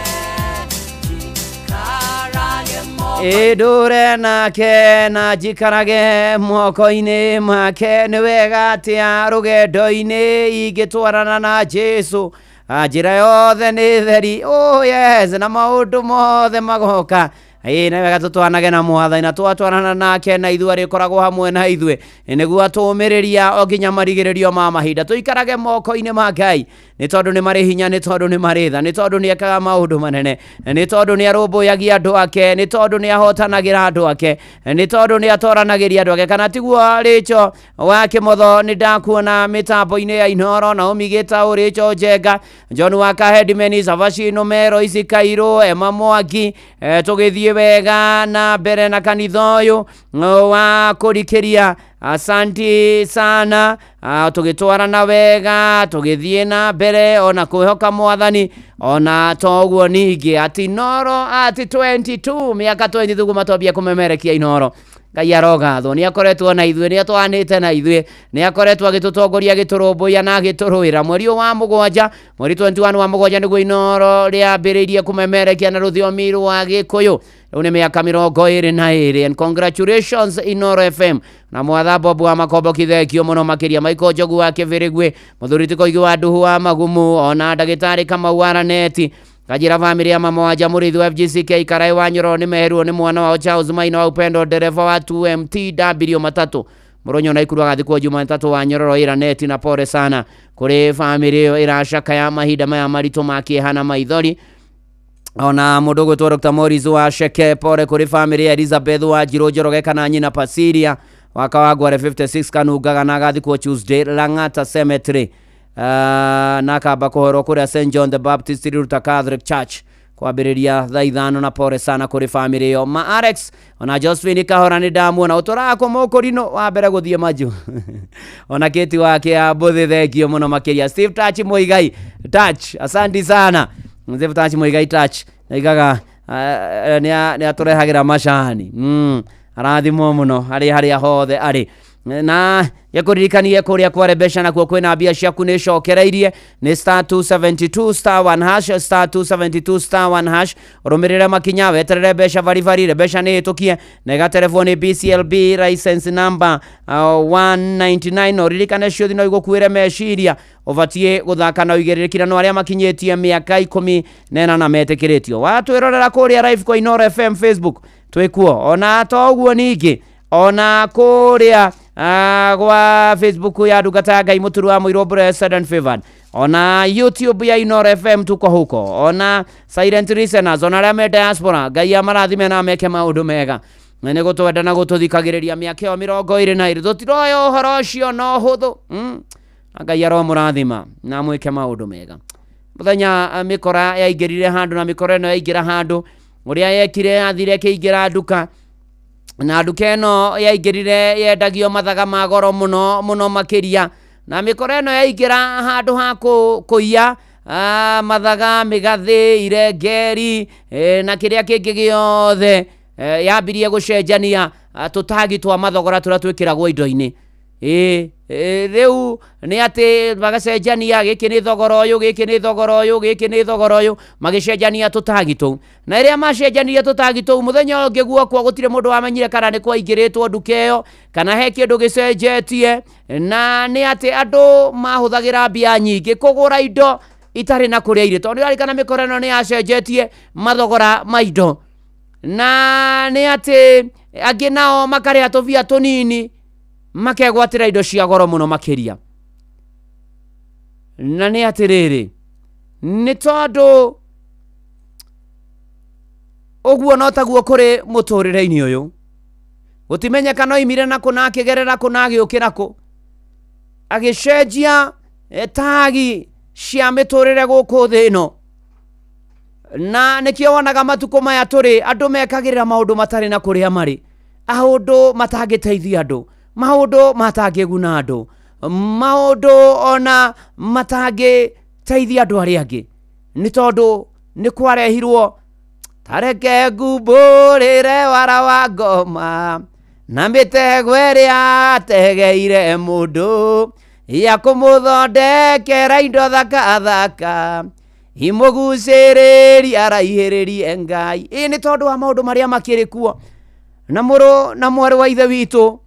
njikarage moko-inĩ. Ndũre nake na njikarage moko-inĩ make. Nĩ wega atĩa rũgendo-inĩ ingĩtwarana na Jesũ. Njĩra yothe nĩ theri. Oh yes, na maũndũ mothe magoka. Ĩĩ nĩ wega tũtwanage na mwathani na twatwarana nake na ithuĩ arĩkoragwo hamwe na ithuĩ nĩguo atũũmĩrĩria o nginya marigĩrĩrio ma mahinda. Tũikarage moko-inĩ ma Ngai nĩ tondũ nĩ marĩ hinya, nĩ tondũ nĩ marĩ tha, nĩ tondũ nĩ ekaga maũndũ manene, nĩ tondũ nĩ arũmbũyagia andũ ake, nĩ tondũ nĩ ahotanagĩra andũ ake, nĩ tondũ nĩ atoranagĩria andũ ake. Kana tiguo Rĩcho wa Kĩmotho? Nĩ ndakuona mĩtambo-inĩ ya Inoro, Naomi Gĩtaũ, Rĩcho Njenga, John wa Kahedimeni, Savashino Mero, Isi Kairũ, Emma Mwangi. Tũgĩthiĩ wega na mbere na kanitha ũyũ wa kũrikĩria. Asanti sana. Tũgĩtwarana wega, tũgĩthiĩ na mbere ona kwĩhoka mwathani. Ona toguo ningĩ ati Inoro ati 22 mĩaka 22 kuma twambia kũmemerekia Inoro. Ngai arogathwo, nĩ akoretwo na ithuĩ, nĩ atwanĩte na ithuĩ, nĩ akoretwo agĩtũtongoria, agĩtũrũmbũiya na agĩtũrũĩra. Mweri ũyũ wa mũgwanja, mweri 21 wa mũgwanja, nĩguo Inoro rĩambĩrĩirie kũmemerekia na rũthiomi rwa Gĩkũyũ. Rĩu nĩ mĩaka 22, and congratulations Inoro FM na mwatha Bob wa Makomboki, thengio mũno makĩria. Michael Njogu wa Kĩbĩrĩgwe, mũthuri ti Koigi wa Nduhu wa Magumu, ona ndagĩtarĩ Kamau wa Raneti Kajira, famĩlĩ ya mama wa Jamũrĩithi wa FGCK Karai wa Nyoro nĩ meherwo nĩ mwana wao Charles Maina wa Upendo, ndereba wa 2MTW Matatu Mũronyo na Ikuru, agathikwo Jumatatu wa Nyororo Iraneti, na pole sana kũrĩ famĩlĩ ĩyo ĩracakaya mahinda maya maritũ ma kĩeha na maithori. Ona mũndũ ũgwĩtwo Dr. Morris wa Sheke, pole kũrĩ famĩlĩ ya Elizabeth wa Njirũ Njoroge kana nyina Pasiria wa Kawangware 56 Kanungaga, na agathikwo Tuesday Lang'ata Cemetery. Na akamba kũhorwo kũrĩa St John the Baptist Riruta Catholic Church kwambĩrĩria thaa 5, na pole sana kũrĩ famĩlĩ ĩyo. Ma Alex ona Josephine Kahora nĩ ndamuona ũtũraga kũ mũkũrinũ wa mbere gũthiĩ manju, ona kĩti wake ya mbũthĩ, thengio mũno makĩria. Steve Touch Muigai Touch, asanti sana Steve Touch Muigai Touch, aigaga nĩ atũrehagĩra macani. Arathimwo mũno harĩ harĩa hothe arĩ. Na gĩkũririkanie kũrĩa kware mbeca nakuo kwĩna mbia ciaku nĩ cokereirie, nĩ star 272 star 1 hash, star 272 star 1 hash. Ũrũmĩrĩre makinya, weterere mbeca baribari, mbeca nĩ ĩtũkie na ĩgaterebwo nĩ BCLB license number 199. Na ũririkane ciũthi no igũkuĩre meciria, ũbatiĩ gũthaka na ũigĩrĩrĩki, na no arĩa makinyĩtie mĩaka 18 metĩkĩrĩtio. Watwĩrorera kũrĩa live kwa Inoro FM Facebook twĩkuo, ona to ũguo ningĩ ona kũrĩa gwa Facebook ya ndungata ya Ngai Mũturu wa Mũirũ Blessed and Favored, ona YouTube ya Inoro FM tuko huko, ona silent listeners, ona arĩa me diaspora, Ngai amarathime na ameke maũndũ mega na nĩ gũtwenda na gũtũthikagĩrĩria mĩaka ĩyo 22. Tũtiroya ũhoro ũcio no hũthũ. Na Ngai aromũrathima na mwĩke maũndũ mega. Mũthenya mĩkora yaingĩrire handũ, na mĩkora ĩno yaingĩra handũ ũrĩa yekire, athire ĩkĩingĩra nduka, na nduka ĩno yaingĩrire yendagio mathaga ma goro mũno mũno makĩria. Na mĩkora ĩno yaingĩra handũ ha kũiya mathaga, mĩgathĩ, irengeri na kĩrĩa kĩngĩ gĩothe, yambirie gũcenjania tũtagi twa mathogora tũrĩa twĩkĩragwo indo-inĩ. Ĩĩ rĩu nĩ atĩ magacenjania, gĩkĩ nĩ thogora ũyũ, gĩkĩ nĩ thogora ũyũ, gĩkĩ nĩ thogora ũyũ, magĩcenjania tũtagi tũu. Na rĩrĩa macenjanirie tũtagi tũu, mũthenya ũngĩ guokwo gũtirĩ mũndũ wamenyire kana nĩ kwaingĩrĩtwo nduka ĩyo kana he kĩndũ gĩcenjetie, na nĩ atĩ andũ mahũthagĩra mbia nyingĩ kũgũra indo itarĩ na kũrĩa irĩ, tondũ nĩ ũrarikana mĩkora ĩno nĩ yacenjetie mathogora ma indo, na nĩ atĩ angĩ nao makarĩha tũbia tũnini makegwatĩra indo cia goro mũno makĩria. Na nĩ atĩrĩrĩ, nĩ tondũ ũguo no taguo kũrĩ mũtũrĩre-inĩ ũyũ, gũtimenyeka no imire na kũ na akĩgerera kũ na agĩũkĩra kũ, agĩcenjia tagi cia mĩtũrĩre gũkũ thĩ ĩno. Na nĩkĩo wonaga matukũ maya tũrĩ andũ mekagĩrĩra maũndũ matarĩ na kũrĩa marĩ, maũndũ matangĩteithia andũ, maũndũ matangĩguna andũ, maũndũ ona matangĩteithia andũ arĩa angĩ, nĩ tondũ nĩ kwarehirwo tareke ngumbũrĩre wara wa ngoma na mĩtego ĩrĩa ategeire mũndũ ya kũmũthondekera indo thaka thaka imũgucĩrĩrie araihĩrĩrie Ngai. Ĩ nĩ tondũ wa maũndũ marĩa makĩrĩ kuo. Na mũrũ na mwarĩ wa ithe witũ,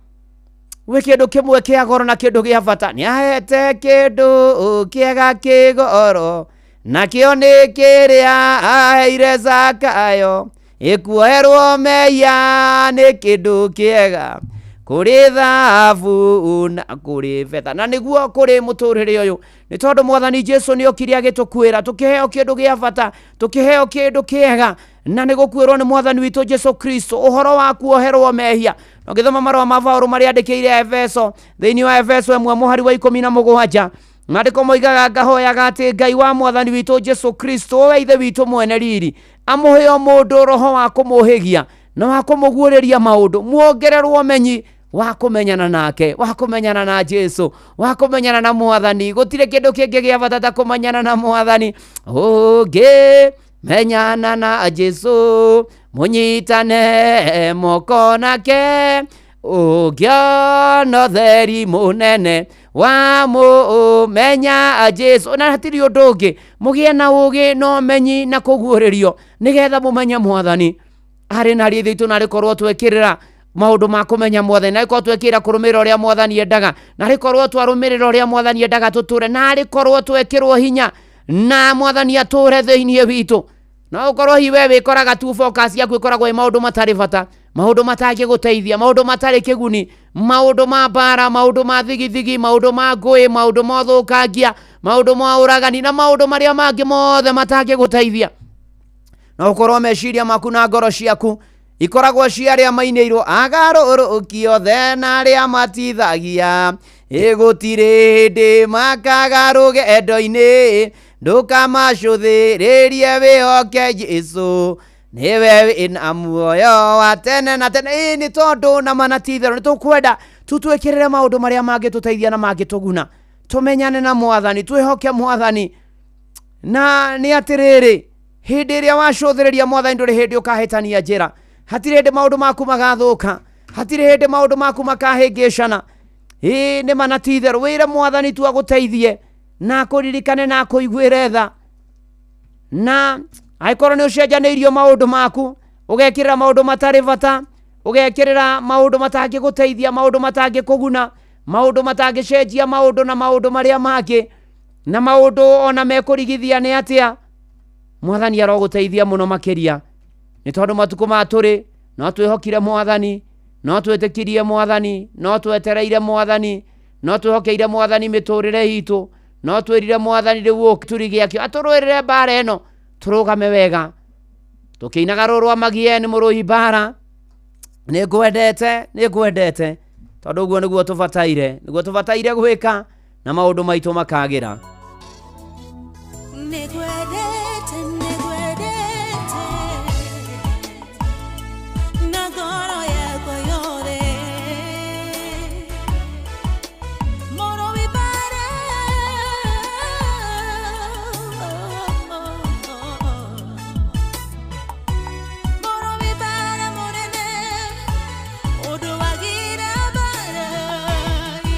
gwĩ kĩndũ kĩmwe kĩa goro na kĩndũ gĩa bata, nĩ ahete kĩndũ kĩega kĩgoro, nakĩo nĩ kĩrĩa aheire Zakayo, ĩkuoherwo mehia nĩ kĩndũ kĩega kũrĩ thahabu na kũrĩ betha. Na nĩguo kũrĩ mũtũrĩre ũyũ, nĩ tondũ mwathani Jesu nĩ okire agĩtũkuĩra, tũkĩheo kĩndũ gĩa bata, tũkĩheo kĩndũ kĩega, na nĩ gũkuĩrwo nĩ mwathani witũ Jesu Kristo ũhoro wa kuoherwo mehia. Na ũgĩthoma marũa ma Paũlũ marĩa andĩkĩire Efeso, thĩinĩ wa Efeso 1 mũhari wa 17, maandĩko moigaga, ngahoyaga atĩ Ngai wa mwathani witũ Jesu Kristo, we ithe witũ mwene riri, amũhe o mũndũ roho wa kũmũhĩgia na wa kũmũguũrĩria maũndũ, muongererwo ũmenyi wa kũmenyana nake, wa kũmenyana na Jesu, wa kũmenyana na mwathani. Gũtirĩ kĩndũ kĩngĩ gĩa bata ta kũmenyana na mwathani. Ũngĩmenyana na Jesu, mũnyitane moko nake, ũngĩona ũtheri mũnene wa mũmenya Jesu. Na hatirĩ ũndũ ũngĩ, mũgĩe na ũũgĩ na ũmenyi na kũguũrĩrio, nĩgetha mũmenye mwathani. Arĩ na rĩthĩ itũ, narĩ korwo twekĩrĩra maũndũ ma kũmenya mwathani, narĩ korwo twekĩrĩra kũrũmĩrĩra ũrĩa mwathani endaga, narĩ korwo twarũmĩrĩra ũrĩa mwathani endaga tũtũre, narĩ korwo twekĩrwo hinya na mwathani atũre thĩinĩ witũ. No ũkorwo hihi we wĩkoraga tu focus yaku ĩkoragwo ĩ maũndũ matarĩ bata, maũndũ matangĩgũteithia, maũndũ matarĩ kĩguni, maũndũ ma mbara, maũndũ ma thigithigi, maũndũ ma ngũĩ, maũndũ ma ũthũkangia, maũndũ ma ũragani na maũndũ marĩa mangĩ mothe matangĩgũteithia. No ũkorwo meciria maku na ngoro ciaku ikoragwo cia arĩa mainĩirwo agarũrũki othe na arĩa matithagia, ĩgũtirĩ hĩndĩ makaga rũgendo-inĩ, ndũkamacũthĩrĩrie wĩhoke Jesu, nĩwe wĩna muoyo wa tene na tene. Ĩ nĩ tondũ na mana ti itherũ nĩ tũkwenda tũtwĩkĩrĩre maũndũ marĩa mangĩtũteithia na mangĩtũguna, tũmenyane na mwathani, twĩhoke mwathani. Na nĩ atĩrĩrĩ, hĩndĩ ĩrĩa wacũthĩrĩria mwathani ndũrĩ hĩndĩ ũkahĩtania njĩra, hatirĩ hĩndĩ maũndũ maku magathũka, hatirĩ hĩndĩ maũndũ maku makahĩngĩcana. Ĩ nĩ mana ti itherũ, wĩre mwathani tu agũteithie na akũririkane na akũiguĩre tha. Na angĩkorwo nĩ ũcenjanĩirio maũndũ maku, ũgekĩrĩra maũndũ matarĩ bata, ũgekĩrĩra maũndũ matangĩgũteithia, maũndũ matangĩkũguna, maũndũ matangĩcenjia maũndũ na maũndũ marĩa mangĩ, na maũndũ ona mekũrigithia nĩ atĩa, mwathani arogũteithia mũno makĩria. Nĩ tondũ matukũ ma tũrĩ no twĩhokire mwathani, no twĩtĩkirie mwathani, no twetereire mwathani, no twĩhokeire mwathani mĩtũrĩre itũ, no twĩrire mwathani rĩu ũturi gĩakĩo atũrũĩrĩre mbara ĩno, tũrũgame wega tũkĩinaga rũrũ rwa Magieni mũrũi mbara, nĩ ngwendete, nĩ ngwendete, tondũ ũguo nĩguo tũbataire, nĩguo tũbataire gwĩka na maũndũ maitũ makagĩra. Nĩngwendete, nĩngwendete na ngoro yakwa yothe. Mũrũi mbara, mũrũi mbara mũnene, ũndũagĩra mbara,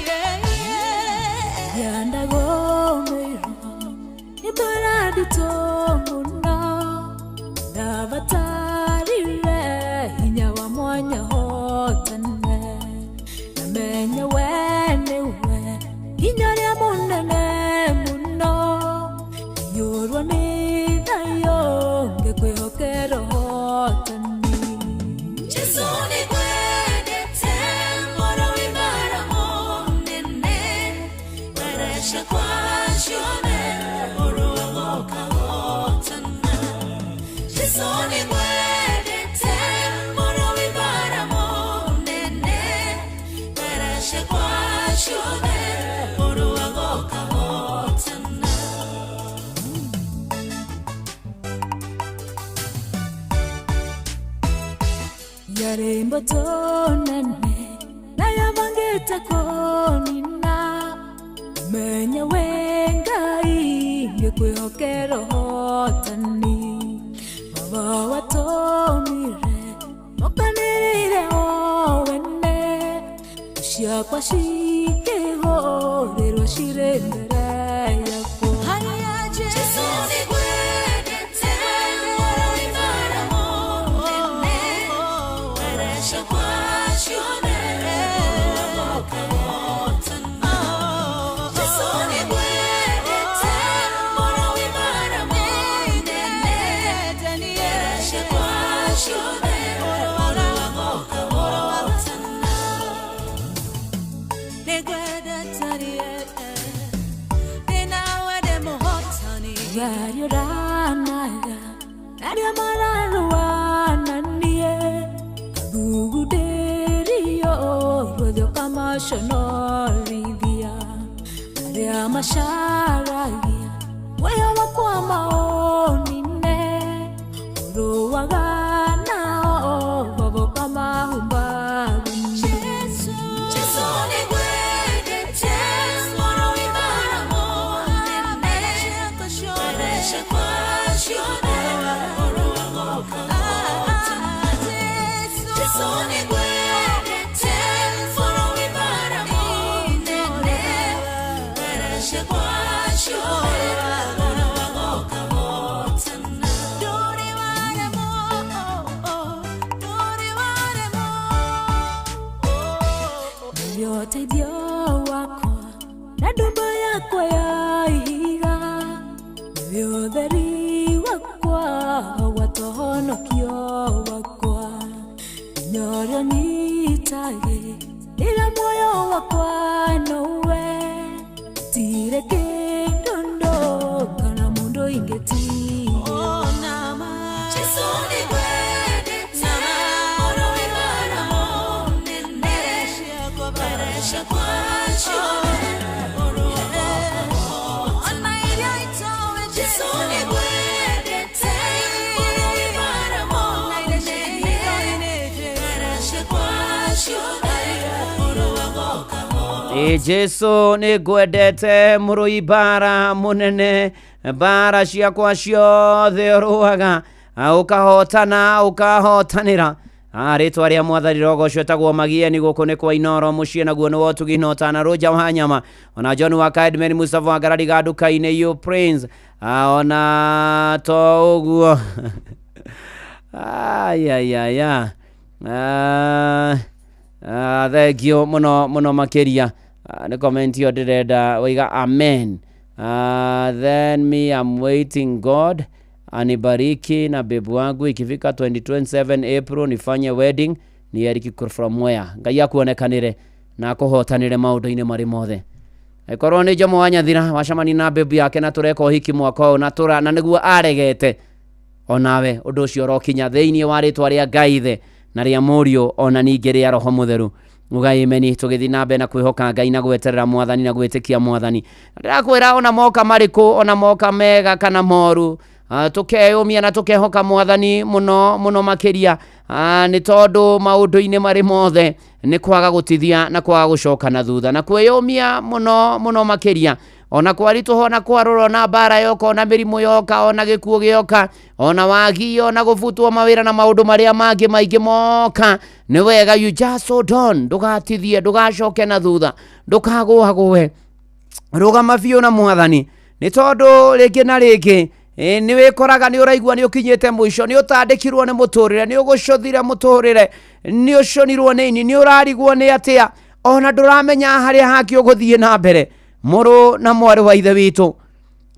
yeah. Jesu nĩngwendete mũrũi bara mũnene Mbara ciakwa ciothe ũrũaga ũkahotana. Yarĩ mboto nene na yabangĩte kũnina menya we Ngai ngĩkwĩhokera ũhotani baba watũmire mokanĩrĩire o wene ciakwa cikĩhũrĩrwo cirĩ mbere yakwa. Jesu nĩngwendete mũrũi bara mũnene Mbara ciakwa ciothe ũrũaga ũkahotana. Jesu nĩngwendete mũrũi bara mũnene Mbara ciakwa ciothe ũrũaga ũkahotana. Nĩngwendete Ngariũranaga arĩa mararũana niĩ athugundĩrio ruothe ũkamaconorithia arĩa macaragia muoyo wakwa maũnine ũrũaga nao baba ũkamahumba Jesu nĩngwendete mũrũi bara mũnene Mbara ciakwa ciothe ũrũaga ũkahotana. Jesu nĩngwendete mũrũi bara mũnene Mbara ciakwa ciothe ũrũaga ũkahotana. Ndũrĩ waremwo, ndũrĩ waremwo. Nĩwe ũteithio wakwa na ndũmba yakwa ya ihiga nĩwe ũtheri wakwa gwata ũhonokio wakwa hinya ũrĩa ũnyitage rĩrĩa muoyo wakwa nowe tirĩ kĩndũ kana mũndũ ingĩtigĩra. Jesu nĩngwendete mũrũi bara mũnene Mbara ciakwa ciothe ũrũaga ũkahotana. Jesu nĩngwendete mũrũi bara mũnene Mbara ciakwa ciothe ũrũaga ũkahotana. Ĩ Jesu nĩ ngwendete mũrũi bara mũnene bara ciakwa ciothe ũrũaga ũkahotana ũkahotanĩra. Rĩtwa rĩa mwathani rogocwo etagwo Magieni gũkũ nĩ kwa Inoro mũciĩ naguo nĩ wotugi na ũtana rũnja wa nyama ona John wa Kaedmen Mustafa wa Ngarariga nduka-inĩ you Prince ona to ũguo ayayaya thengio mũno mũno makĩria. Nĩ comment ĩyo ndĩrenda waiga amen. Then me I'm waiting God anibariki na bebu wangu ikifika 2027 April nifanye wedding ni Eric from where Ngai akuonekanire na akũhotanĩre maũndũ-inĩ marĩ mothe. Angĩkorwo nĩ Jomo wa Nyathira wacemania na bebu yake na tũreka ũhiki mwaka ũyũ na tũra na nĩguo aregete onawe ũndũ ũcio ũrokinya thĩinĩ wa rĩtwa rĩa Ngai ithe na rĩa Mũriũ ona ningĩ rĩa Roho Mũtheru. Ugai imeni tũgĩthiĩ na mbere na kwĩhoka Ngai na gweterera mwathani na gwĩtĩkia mwathani. Ndĩrakwĩra ona moka marĩkũ ona moka mega kana moru tũkeyũmia na tũkehoka mwathani mũno mũno makĩria nĩ tondũ maũndũ-inĩ marĩ mothe nĩ kwaga gũtithia na kwaga gũcoka na thutha na kwĩyũmia mũno mũno makĩria ona kwaritũha ona kwarũra ona mbara yoka ona mĩrimũ yoka ona gĩkuũ gĩoka ona wagi ona gũbutwo mawĩra na maũndũ marĩa mangĩ maingĩ moka nĩ wega you just hold on ndũgatithie ndũgacoke na thutha ndũkagũagũe rũgama biũ na mwathani nĩ tondũ rĩngĩ na rĩngĩ nĩ wĩkoraga nĩ ũraigua nĩ ũkinyĩte mũico nĩ ũtandĩkirwo nĩ mũtũrĩre nĩ ũgũcũthire mũtũrĩre nĩ ũcũnirwo nĩ ini nĩ ũrarigwo nĩ atĩa ona ndũramenya harĩa hangĩ ũgũthiĩ na mbere mũrũ na mwarĩ wa ithe witũ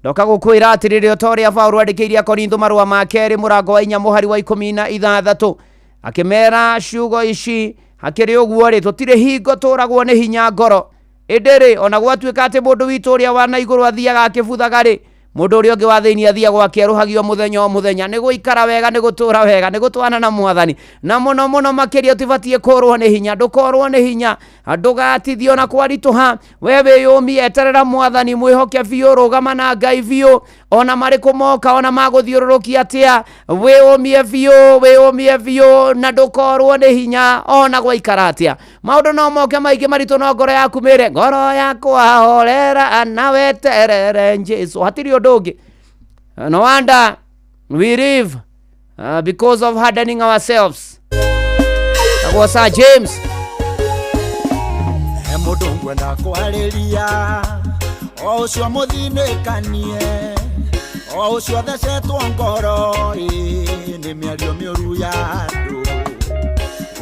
ndoka gũkwĩra atĩrĩrĩ o ta ũrĩa Paũlũ andĩkĩire Akorintho marũa ma kerĩ mũrango wa 4 mũhari wa 16 akĩmera ciugo ici hakĩrĩ ũguo rĩ tũtirĩ hingo tũragwo nĩ hinya ngoro ĩndĩ rĩ ona gwatuĩka atĩ mũndũ witũ ũrĩa wa na igũrũ athiaga akĩbuthaga rĩ Mũndũ ũrĩa ũngĩ wa thĩinĩ athiagwo akĩerũhagio mũthenya o mũthenya. Nĩ gũikara wega, nĩ gũtũra wega, nĩ gũtwana na mwathani. Na mũno mũno makĩria ũtibatiĩ kũrwo nĩ hinya. Ndũkorwo nĩ hinya, ndũgatithio na kwaritũha. We wĩyũmie, eterera mwathani, mwĩhoke biũ, rũgama na Ngai biũ. Ona marĩkũ moka, ona magũthiũrũrũkia atĩa, wĩyũmie biũ, wĩyũmie biũ, na ndũkorwo nĩ hinya ona gwaikara atĩa. Maũndũ no moke maingĩ maritũ, no ngoro yaku mĩre, ngoro yakwa horera na weterere Jesu. Hatirĩ ũndũ ũngĩ. No wonder we live because of hardening ourselves. Tagwo Sir James. He mũndũ ngwenda kwarĩria, o ũcio mũthinĩkanie, o ũcio thecetwo ngoro ĩ, nĩ mĩario mĩũru ya andũ.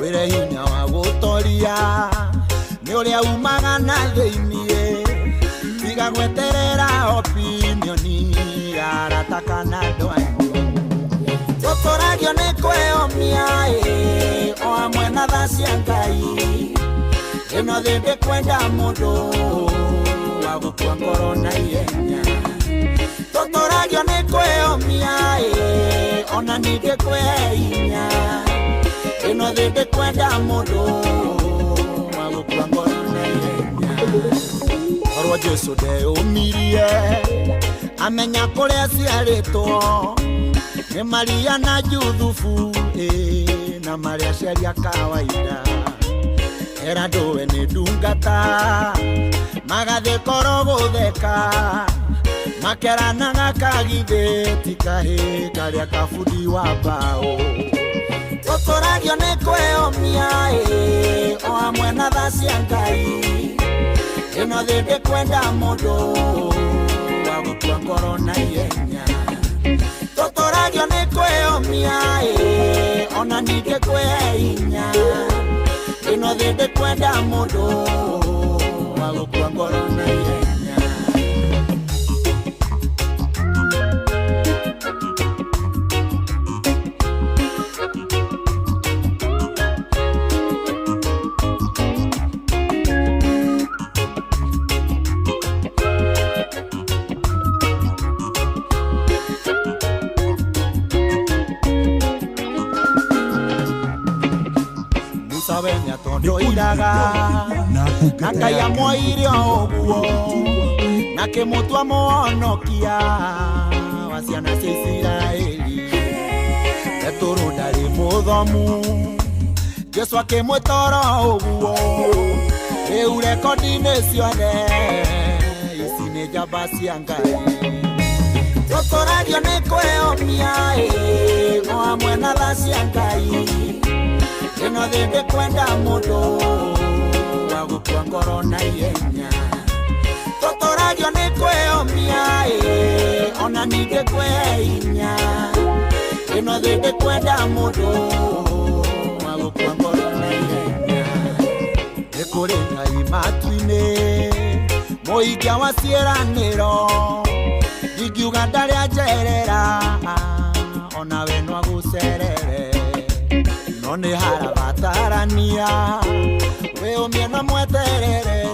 Wĩre hinya wa gũtoria nĩ ũrĩa umaga na thĩiniĩ, tiga gweterera opinioni ya arata kana andũ anyu. Tũtũragio nĩ kwĩyũmia ĩ, o hamwe na tha cia Ngai. Ĩno thĩ ndĩkwenda mũndũ wa gũkua ngoro na ihenya. Tũtũragio nĩ kwĩyũmia ĩ, ona ningĩ kwĩhe hinya. Ĩno thĩ ndĩkwenda mũndũ wa gũkua ngoro na ihenya. Korwo Jesũ ndeyũmirie amenya kũrĩa aciarĩtwo nĩ Maria na Juthubu ĩ, na marĩa aciari a kawaida. Era ndũwe nĩ ndungata magathiĩ koro gũtheka, makeranaga kagithĩ ti kahĩ karĩa kabundi wa mbaũ. Tũtũragio nĩ kwĩyũmia ĩ, o hamwe na tha cia Ngai. Ĩno thĩ ndĩkwenda mũndũ wa gũkua ngoro na ihenya. Tũtũragio nĩ kwĩyũmia ĩ, ona ningĩ kwĩhe hinya. Ĩno thĩ ndĩkwenda mũndũ wa gũkua ngoro na ihenya. Musa we nĩatondoiraga na Ngai amwoire o ũguo, na kĩmũtua mũhonokia wa ciana cia Isiraeli. Petũrũ ndarĩ mũthomu, Jesũ akĩmwĩta oro ũguo. Rĩu rekondi-inĩ ciothe ici nĩ njamba cia Ngai. Tũtũragio nĩ kwĩyũmia ĩ, o hamwe na tha cia Ngai. Ĩno thĩ ndĩkwenda mũndũ wa gũkua ngoro na ihenya. Tũtũragio nĩ kwĩyũmia ĩ, ona ningĩ kwĩhe hinya. Ĩno thĩ ndĩkwenda mũndũ wa gũkua ngoro na ihenya. Nĩ kũrĩ Ngai matu-inĩ, mũikia wa ciĩranĩro. Ndingiuga ndarĩ anjerera, ona we no agũcerere. No nĩ harabatarania wĩyũmie na mweterere.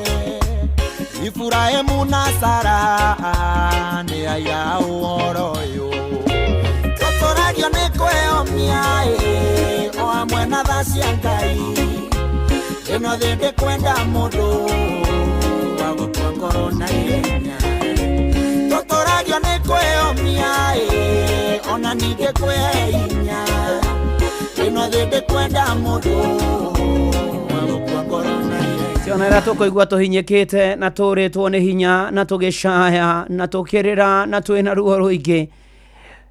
Iburahĩmu na Sara nĩ aira a ũhoro ũyũ. Tũtũragio nĩ kwĩyũmia ĩ, o hamwe na tha cia Ngai. Ĩno thĩ ndĩkwenda mũndũ wa gũkua ngoro na ihenya. Tũtũragio nĩ kwĩyũmia ĩ, ona ningĩ kwĩhe hinya. Ĩno thĩ ndĩkwenda mũndũ wa gũkua ngoro na ihenya. Ciana iria tũkũigua tũhinyĩkĩte na tũrĩtwo nĩ hinya na tũgĩcaya na tũkĩrĩra na twĩna ruo rũingĩ,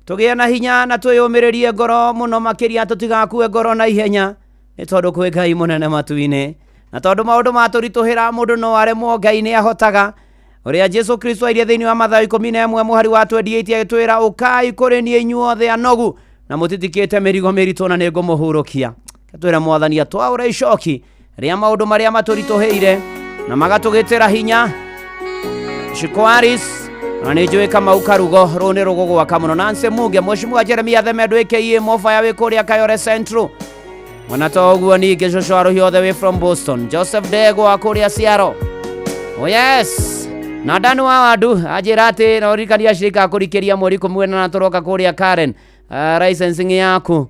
tũgĩe na hinya na twĩyũmĩrĩrie ngoro mũno makĩria, tũtigakue ngoro na ihenya, nĩ tondũ kwĩ Ngai mũnene matu-inĩ. Na tondũ maũndũ matũritũhĩra, mũndũ no aremwo, Ngai nĩ ahotaga. Ũrĩa Jesũ Kristo airie thĩinĩ wa Mathayo 11 mũhari wa 28 agĩtwĩra, ũkai kũrĩ niĩ inyuothe anogu na mũtitikĩte mĩrigo mĩritũ na nĩngũmũhurũkia. Twĩre mwathani atwaũre icoki rĩa maũndũ marĩa matũritũhĩire na magatũgĩtĩra hinya. Shikwaris na nĩ njũĩ Kamau Karugo rũũ nĩ rũgũgwaka mũno. Nancy Muge, Mheshimiwa Jeremia Themendo aka Mofaya wĩ kũrĩa Kayore Central. Mwana to ũguo ningĩ cũcũ wa Rũhiũ othe wĩ from Boston. Joseph Ndegwa kũrĩa Ciaro. Oh yes. Na ndani wa wandu anjĩra atĩ no ririkania ashirika kũrikĩria mweri 18 tũroka kũrĩa Karen. Licensing yaku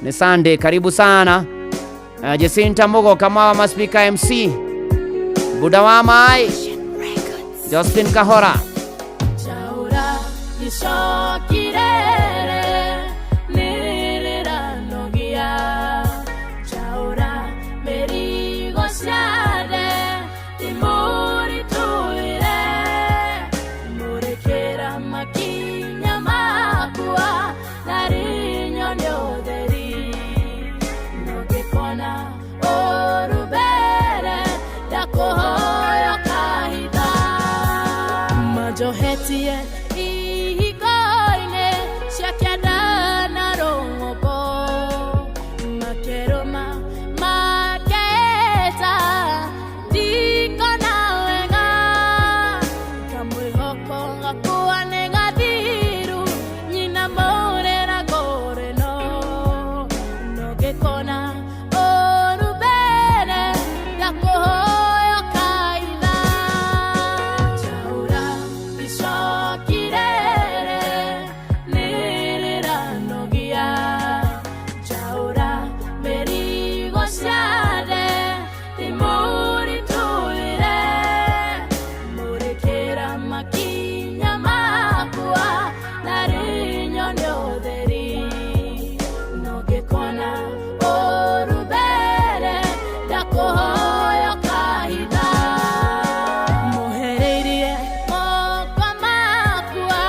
ni Sunday, karibu sana. Jacinta Mugo kama wa Maspika MC Buda wa Mai Justin Kahora Chaura icokirere nĩrĩranogia Chaura mĩrigo ciathe ndĩmũritũhĩre Mũrĩkĩra makinya makwa narĩ nyone ũtheri Nongĩkona ũru mbere ndakũhoya kahitha Majohetie ihingo-inĩ cia kĩanda na rũng'ũngũ Makerũma makeeta ndikona wega Kamwĩhoko gakwa nĩ gathiru nyina mũrĩra ngũrĩno Nongĩkona ũru mbere ndakũhoya kaitha Chaura icokirere nĩrĩranogia Chaura mĩrigo ciathe ndĩmũritũhĩre Mũrĩkĩra makinya makwa narĩ nyone ũtheri Nongĩkona ũru mbere ndakũhoya kahitha Mũhereirie moko makwa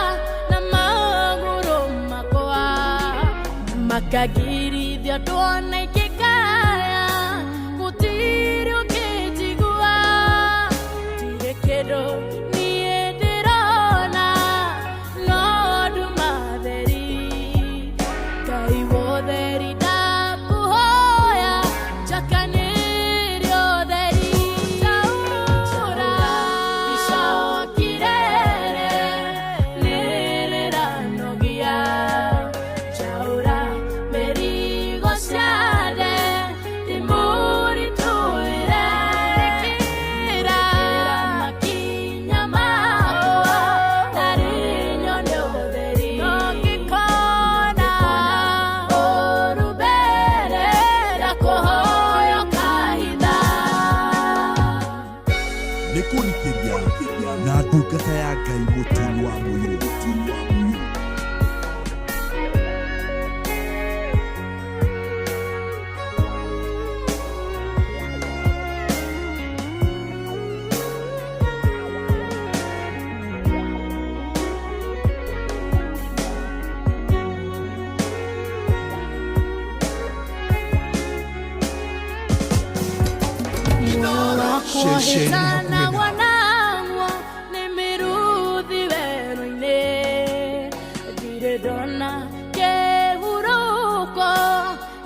na magũrũ makwa Makagirithia ndwona ingĩkaya gũtirĩ ũkĩnjigua Ndirĩ kĩndũ niĩ ndĩrona no nduma theri Ngai wotheri ndakũhoya njakanĩrie ũtheri Chaura icokirere nĩrĩranogia Chaura mĩrigo ciathe ndĩmũritũhĩre Kĩra makinya makwa narĩ nyone ũtheri Nongĩkona ũru mbere ndakũhoya kahitha Nĩ kũrikĩria na ndungata ya Ngai Mũturi wa Mũirũ. Muoyo wakwa wanangwa nĩ mĩruthi werũ-inĩ ndirĩ ndona kĩhurũko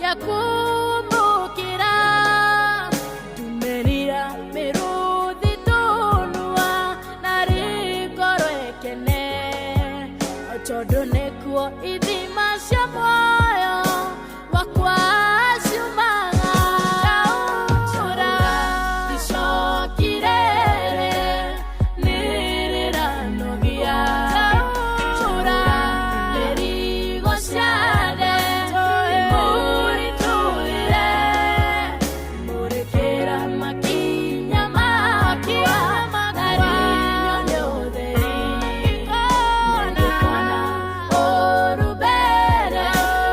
gĩa kũmbũkĩra ndumĩrira mĩruthi tũnua narĩ ngoro ĩkene tondũ nĩkuo ithima cia muoyo wakwa ciumaga Chaura icokirere nĩrĩranogia Chaura mĩrigo ciathe ndĩmũritũhĩre Mũrĩkĩra makinya makwa narĩ nyone ũtheri Nongĩkona ũru mbere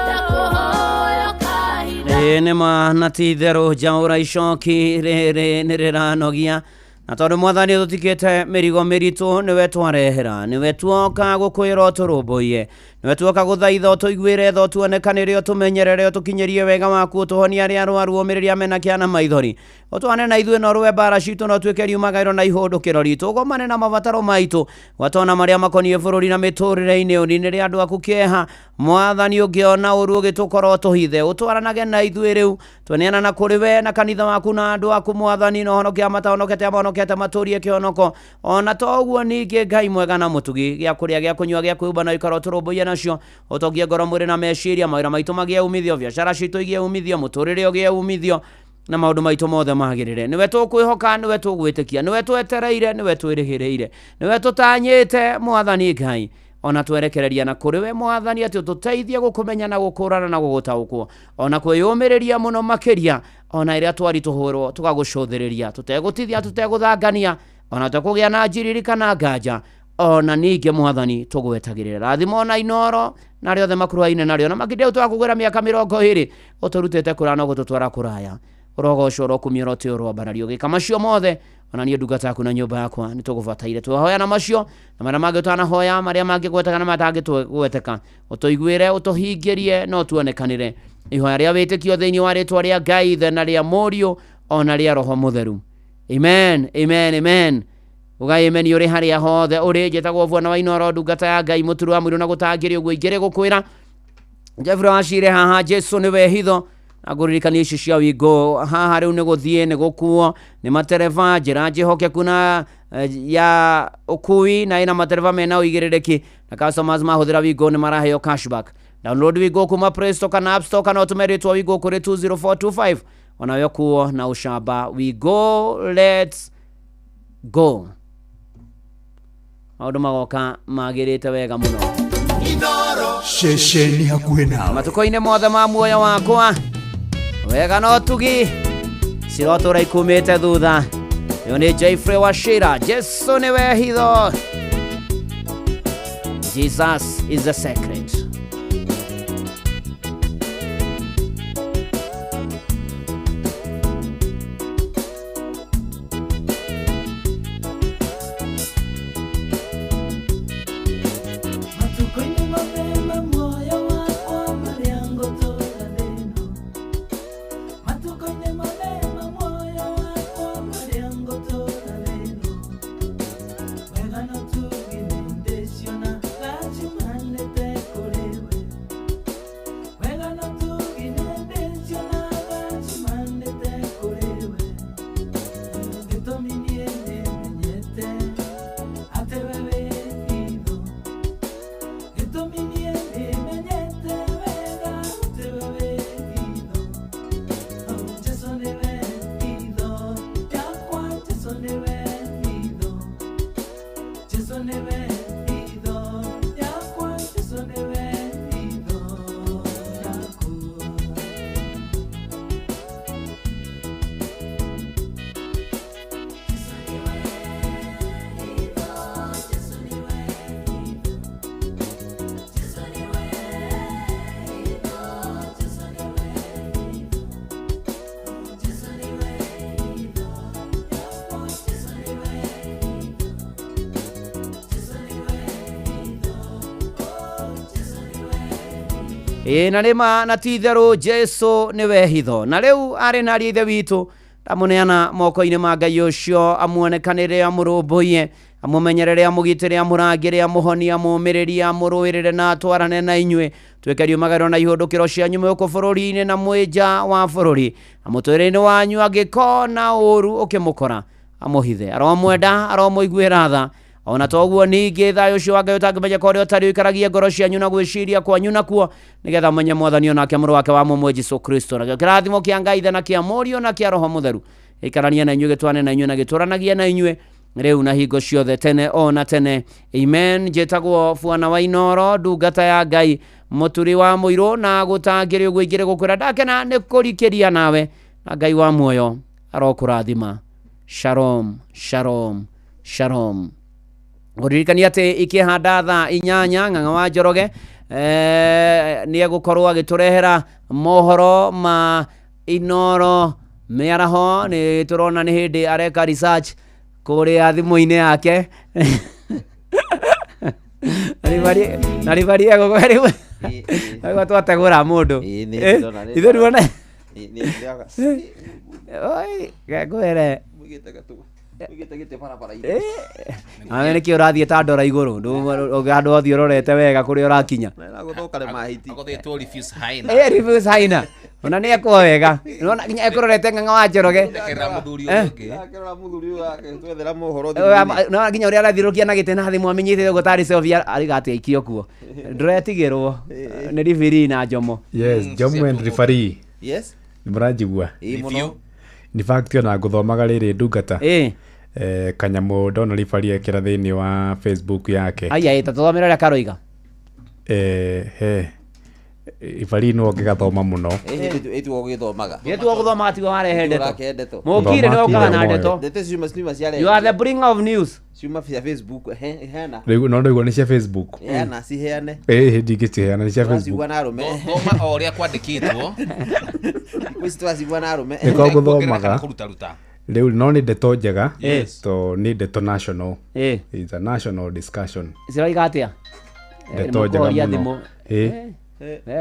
ndakũhoya kahitha Ĩĩ nĩ ma na ti itherũ njaũra icoki rĩrĩ nĩ rĩranogia na tondũ mwathani tũtikĩte mĩrigo mĩritũ nĩwe twarehera nĩwe tuoka gũkwĩra ũtũrũmbũiye nĩwe tuoka gũthaitha ũtũiguĩre tha ũtuonekanĩre ũtũmenyerere ũtũkinyĩrie wega waku ũtũhonie arĩa arwaru ũmĩrĩrie amena kĩa na maithori ũtwane na ithuĩ no rũe mbara citũ no tuĩke riumagaĩro na ihũndũkĩro ritũ ũgomane na mabataro maitũ gwatona marĩa makoniĩ bũrũri na mĩtũrĩre-inĩ ũninĩre andũ aku kĩeha mwathani ũngĩona ũru ũgĩtũkora ũtũhithe ũtwaranage na ithuĩ rĩu tweneana na kũrĩ we na kanitha waku na andũ aku mwathani na ũhonokia matahonokete amahonokete matũrie kĩhonoko ona to ũguo ningĩ Ngai mwega na mũtugi gĩa kũrĩa gĩa kũnyua gĩa kwĩhumba na ũikaro ũtũrũmbũiye nacio ũtongie ngoro mwĩrĩ na meciria mawĩra maitũ magĩe umithio biacara citũ igĩe umithio mũtũrĩre ũgĩe umithio Na maũndũ maitũ mothe magĩrĩre. Nĩwe tũkwĩhoka, nĩwe tũgwĩtĩkia, nĩwe twetereire, nĩwe twĩrĩhĩrĩire, nĩwe tũtanyĩte Mwathani Ngai. Ona twerekereria na kũrĩ we Mwathani atĩ ũtũteithie gũkũmenya na gũkũrana na gũgũtaũkwo, ona kwĩyũmĩrĩria mũno makĩria, ona ĩrĩa twaritũhũrwo tũgagũcũthĩrĩria tũtegũtithia, tũtegũthangania, ona tũkũgĩa na njiriri kana nganja. Ona ningĩ Mwathani tũgwetagĩrĩra rathimo ona Inoro na arĩa othe makuruhaine narĩo, na makĩria twakũgwĩra mĩaka 20 ũtũrutĩte kũraya na gũtũtwara kũraya. Ũrogocwo, ũrokumio, ũrotĩo, ũroambarario. Gĩka macio mothe, ona niĩ ndungata yaku na nyũmba yakwa nĩ tũgũbataire. Twahoya na macio na marĩa mangĩ ũtanahoya, marĩa mangĩgweteka na matangĩgweteka, ũtũiguĩre, ũtũhingĩrie na ũtuonekanĩre. Ihoya rĩa wĩtĩkio thĩinĩ wa rĩtwa rĩa Ngai Ithe na rĩa Mũriũ ona rĩa Roho Mũtheru. Amen, amen, amen. Ugai amen ũrĩ harĩa hothe ũrĩ. Njĩtagwo Bwana wa Inoro, ndungata ya Ngai, mũturu wa mũirũ na gũtangĩrĩ ũguo ingĩrĩ gũkwĩra. Jeffrey Wachire haha, Jesu nĩwe hitho. Na ngũririkania ici cia wingo haha rĩu nĩ gũthiĩ nĩ gũkuo nĩ matereba, njĩra njĩhokeku na ya ũkui na ĩna matereba mena ũigĩrĩrĩki, na customers mahũthĩra wingo nĩ maraheo cashback. Download wingo kuma Play Store kana App Store, kana ũtũme rĩtwa wingo kũrĩ 20425 onawe ũkuo na ũcamba. We go, let's go. Maũndũ magoka magĩrĩte wega mũno. Ceceni hakuhĩ nawe. Matukũ-inĩ mothe ma muoyo wakwa, wega no tugi cirotũra ikumĩte thutha. Ũyũ nĩ Jeffrey Wachira, Jesu nĩwe hitho. Jesus is the secret. Na nĩma na ti itherũ Jesu nĩwe hitho. Na rĩu arĩ na ariũ a Ithe witũ, ndamũneana moko-inĩ ma Ngai ũcio, amuonekanĩre, amũrũmbũiye, amũmenyerere, amũgitĩre, amũrangĩre, amũhonie, amũũmĩrĩrie, amũrũĩrĩre na atwarane na inyuĩ. Tuĩke riumagĩro na ihũndũkĩro cianyu mwĩ gũkũ bũrũri-inĩ na mwĩ nja wa bũrũri, na mũtũrĩre-inĩ wanyu angĩkona ũũru ũkĩmũkora amũhithe. Aromwenda, aromũiguĩra tha. Ona toguo ningĩ thayũ ũcio wa Ngai ũtangĩmenyeka ũrĩa ũtarĩ ũikaragie ngoro cianyu na gwĩciria kwanyu nakuo, nĩgetha mũmenye Mwathani onake mũrũ wake wa mũmwe Jesũ Kristo. Nakĩo kĩrathimo kĩa Ngai Ithe na kĩa Mũriũ na kĩa Roho Mũtheru gĩikaranie na inyuĩ, gĩtwane na inyuĩ na gĩtũranagie na inyuĩ rĩu na hingo ciothe, tene ona tene. Amen. Njĩtagwo Bwana wa Inoro, ndungata ya Ngai, mũturi wa mũirũ na gũtangĩrĩ ũguo ingĩrĩ gũkwĩra ndakena nĩ kũrikĩria nawe, na Ngai wa muoyo arokũrathima. Shalom, shalom, shalom. Ngũririkania atĩ ikĩhanda thaa 8 Ng'ang'a wa Njoroge nĩ egũkorwo agĩtũrehera mohoro ma Inoro mĩaraho. Nĩ tũrona nĩ hĩndĩ areka research kũrĩa thimũ-inĩ yake. Na ribari egũkorwo twategũra mũndũ. Ithuĩ ruona. Oi, ngwĩre. Nawe nĩkĩ ũrathiĩ ta ndora igũrũ handũ hothe ũrorete wega kũrĩa ũrakinya. Refuse haina. Ona nĩ ekwo wega. Nĩwona nginya ekũrorete Ng'ang'a wa Njoroge. Nĩwona nginya ũrĩa arathiũrũkia na gĩtĩ na thimũ amenyithĩte ũguo tarĩ selfie arauga atĩ aikio kuo. Ndũretigĩrwo nĩ referee na Njomo. Yes, Njomo and referee. Yes. Nĩ mũranjigua? Ĩĩ mũno. In fact ona ngũthomaga rĩrĩ ndungata eh kanyamũ ndona ribari ekĩra thĩinĩ wa Facebook yake. Aya ĩ tũthomere ũrĩa karoiga. He ibari no ngĩgathoma mũno. Ĩtuo gĩthomaga. Gĩtuo gũthoma tiwe warehe ndeto. Ũrake ndeto. Mũkire nĩ ũkaga na ndeto. Ndeto ciuma cia You are the bringer of news. Ciuma cia Facebook heana. Rĩu no ndĩguo nĩ cia Facebook. Heana ciheane. Ĩĩ ndingĩciheana nĩ cia Facebook. Tũracigua na arũme. Thoma o ũrĩa kwandĩkĩtwo. Thikũ ici tũracigua na arũme. Nĩko ngũthomaga. Kũrutaruta. Rĩu no nĩ ndeto njega. Yes. To nĩ ndeto national. Eh. It's a national discussion. Ciroiga atĩa? Ndeto njega Mũkoria mũno. thimũ. Ĩ.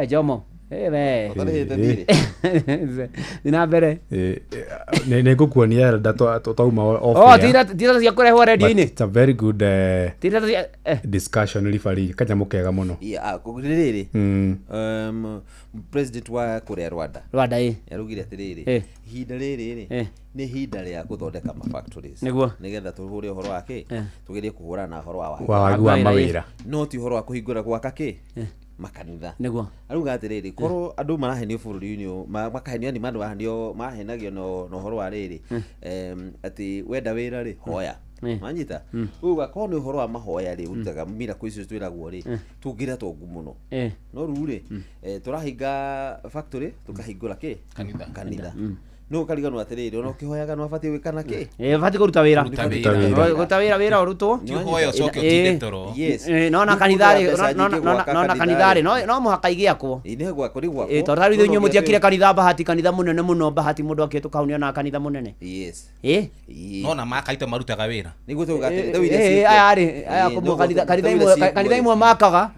Jomo. We. Ũtarĩhĩte thirĩ. Thiĩ na mbere. Nĩ ngũkuonia elda twauma off Oh, air. ti ndeto cia kũrehwo But redio-inĩ. it's a very good Ti ndeto cia discussion ribari kanyamũ kega mũno. Yeah, rĩrĩ. President wa kũrĩa Rwanda. Rwanda ĩ. Araugire atĩrĩrĩ. Eh. Ihinda rĩrĩ rĩ Eh. nĩ ihinda rĩa gũthondeka ma factories. Nĩguo. Nĩgetha tũhũre ũhoro wa kĩ? Eh. Tũgerie kũhũrana na ũhoro wa Wa wagi wa mawĩra. No ti ũhoro wa kũhingũra gwaka kĩ? Makanitha. Nĩguo. Arauga atĩrĩrĩ, korwo andũ marahenio bũrũri-inĩ ũyũ, makahenio yani andũ marahenio marahenagio na ũhoro wa rĩrĩ, atĩ wenda wĩra rĩ, hoya. Manyita? Rĩu akorwo nĩ ũhoro wa mahoya rĩ, ũrutaga miracle icio twĩragwo rĩ, tũngĩra tongu mũno. No rĩu rĩ, tũrahinga factory, tũkahingũra kĩ? Kanitha. Kanitha. No ũkariganwo atĩrĩrĩ, ona ũkĩhoyaga no ũbatiĩ gwĩka na kĩ? Batiĩ kũruta wĩra. Kũruta wĩra. Kũruta wĩra wĩra ũrutwo. Ti ũhoya ũcoke ũtinde toro. Yes. Nona Rĩu kanitha rĩ, kũgũra mbeca nyingĩ gwaka nona kanitha rĩ, no mũhaka igĩakwo. Nĩ gwakwo, nĩ gwakwo. Tondũ tarĩu No inyuĩ no mũtiakire kanitha bahati, kanitha mũnene mũno bahati mũndũ akĩhĩtũka hau nĩonaga kanitha mũnene. Yes. Nona makaite marutaga wĩra. Nĩguo tũuga atĩrĩ, rĩu iria ciĩkuo. Aya rĩ, aya Ĩĩ, kũmwe kanitha kanitha rĩu imwe iria ciĩkuo kanitha rĩ. imwe makaga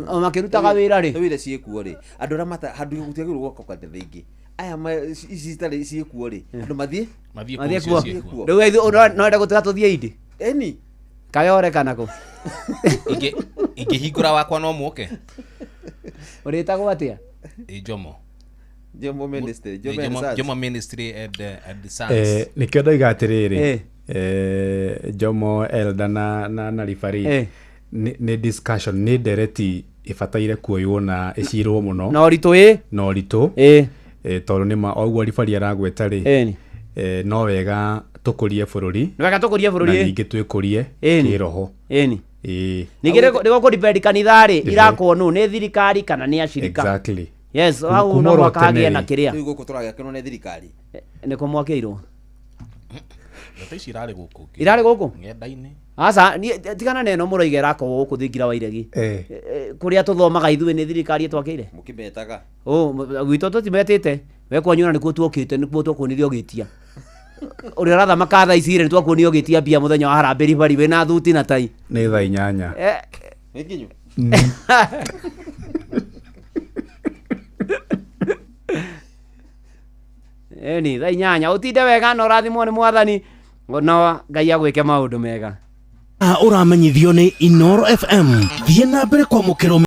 makĩrutaga wĩra rĩ. Rĩu iria ciĩkuo rĩ, andũ arĩa mata handũ gũtiagĩrĩirwo gwakwo kanitha ingĩ. Aya ici citarĩ ciĩkuo rĩ, andũ mathiĩ Mathiĩ kuo. Rĩu ithuĩ no enda gũtiga tũthiĩ indi. Ĩni. Kayore kana kũ? Ingĩhingũra wakwa no mũke. Ũrĩtagwo atĩa? Ĩ Jomo. Jomo Ministry, Jomo Ĩ, and Sons. Jomo Ministry and Sons. Nĩkĩo ndoiga atĩrĩrĩ, Jomo Elda na ribari nĩ discussion, nĩ ndereti ĩbataire kuoywo na ĩcirwo mũno. Na ũritũ ĩ. Na ũritũ. Tondũ nĩma oguo ribari aragweta rĩ, no wega tũkũrie bũrũri. Nĩ wega tũkũrie bũrũri Na ĩ. ningĩ twĩkũrie kĩroho. Ĩni. Ĩĩ. Ningĩ nĩ gũkũ kanitha rĩ, Ehe. irakwo nũ nĩ thirikari kana nĩ acirika. Exactly. Yes, hau Kuma no oro mũhaka hagĩe tene na rĩ. kĩrĩa. Rĩu gũkũ tũragĩakĩrwo nĩ thirikari. Nĩ kũ mwakĩirwo? Ndeto ici irarĩ gũkũ. Irarĩ gũkũ? Ng'enda-inĩ. Aca, niĩ tigana na ĩno mũroiga ĩrakwo gũkũ thingira wa iregi. Kũrĩa tũthomaga ithuĩ nĩ thirikari ĩtwakĩire. Mũkĩmetaga. Gwitũ tũtimetĩte. We kwanyu ona nĩkuo tuokĩte, nĩkuo twakuonire ũgĩtia. Ũrĩa ũrathamaka thaa ici rĩ, nĩtwakuonire ũgĩtia mbia mũthenya wa harambee ribari wĩna thuti na tai. Nĩ thaa 8. Nĩ nginyu? Ĩni, thaa 8. Ũtinde wega na ũrathimwo nĩ mwathani. No Ngai agwĩke maũndũ mega. Ũramenyithio nĩ Inoro FM. Thiĩ na mbere kwamũkĩra.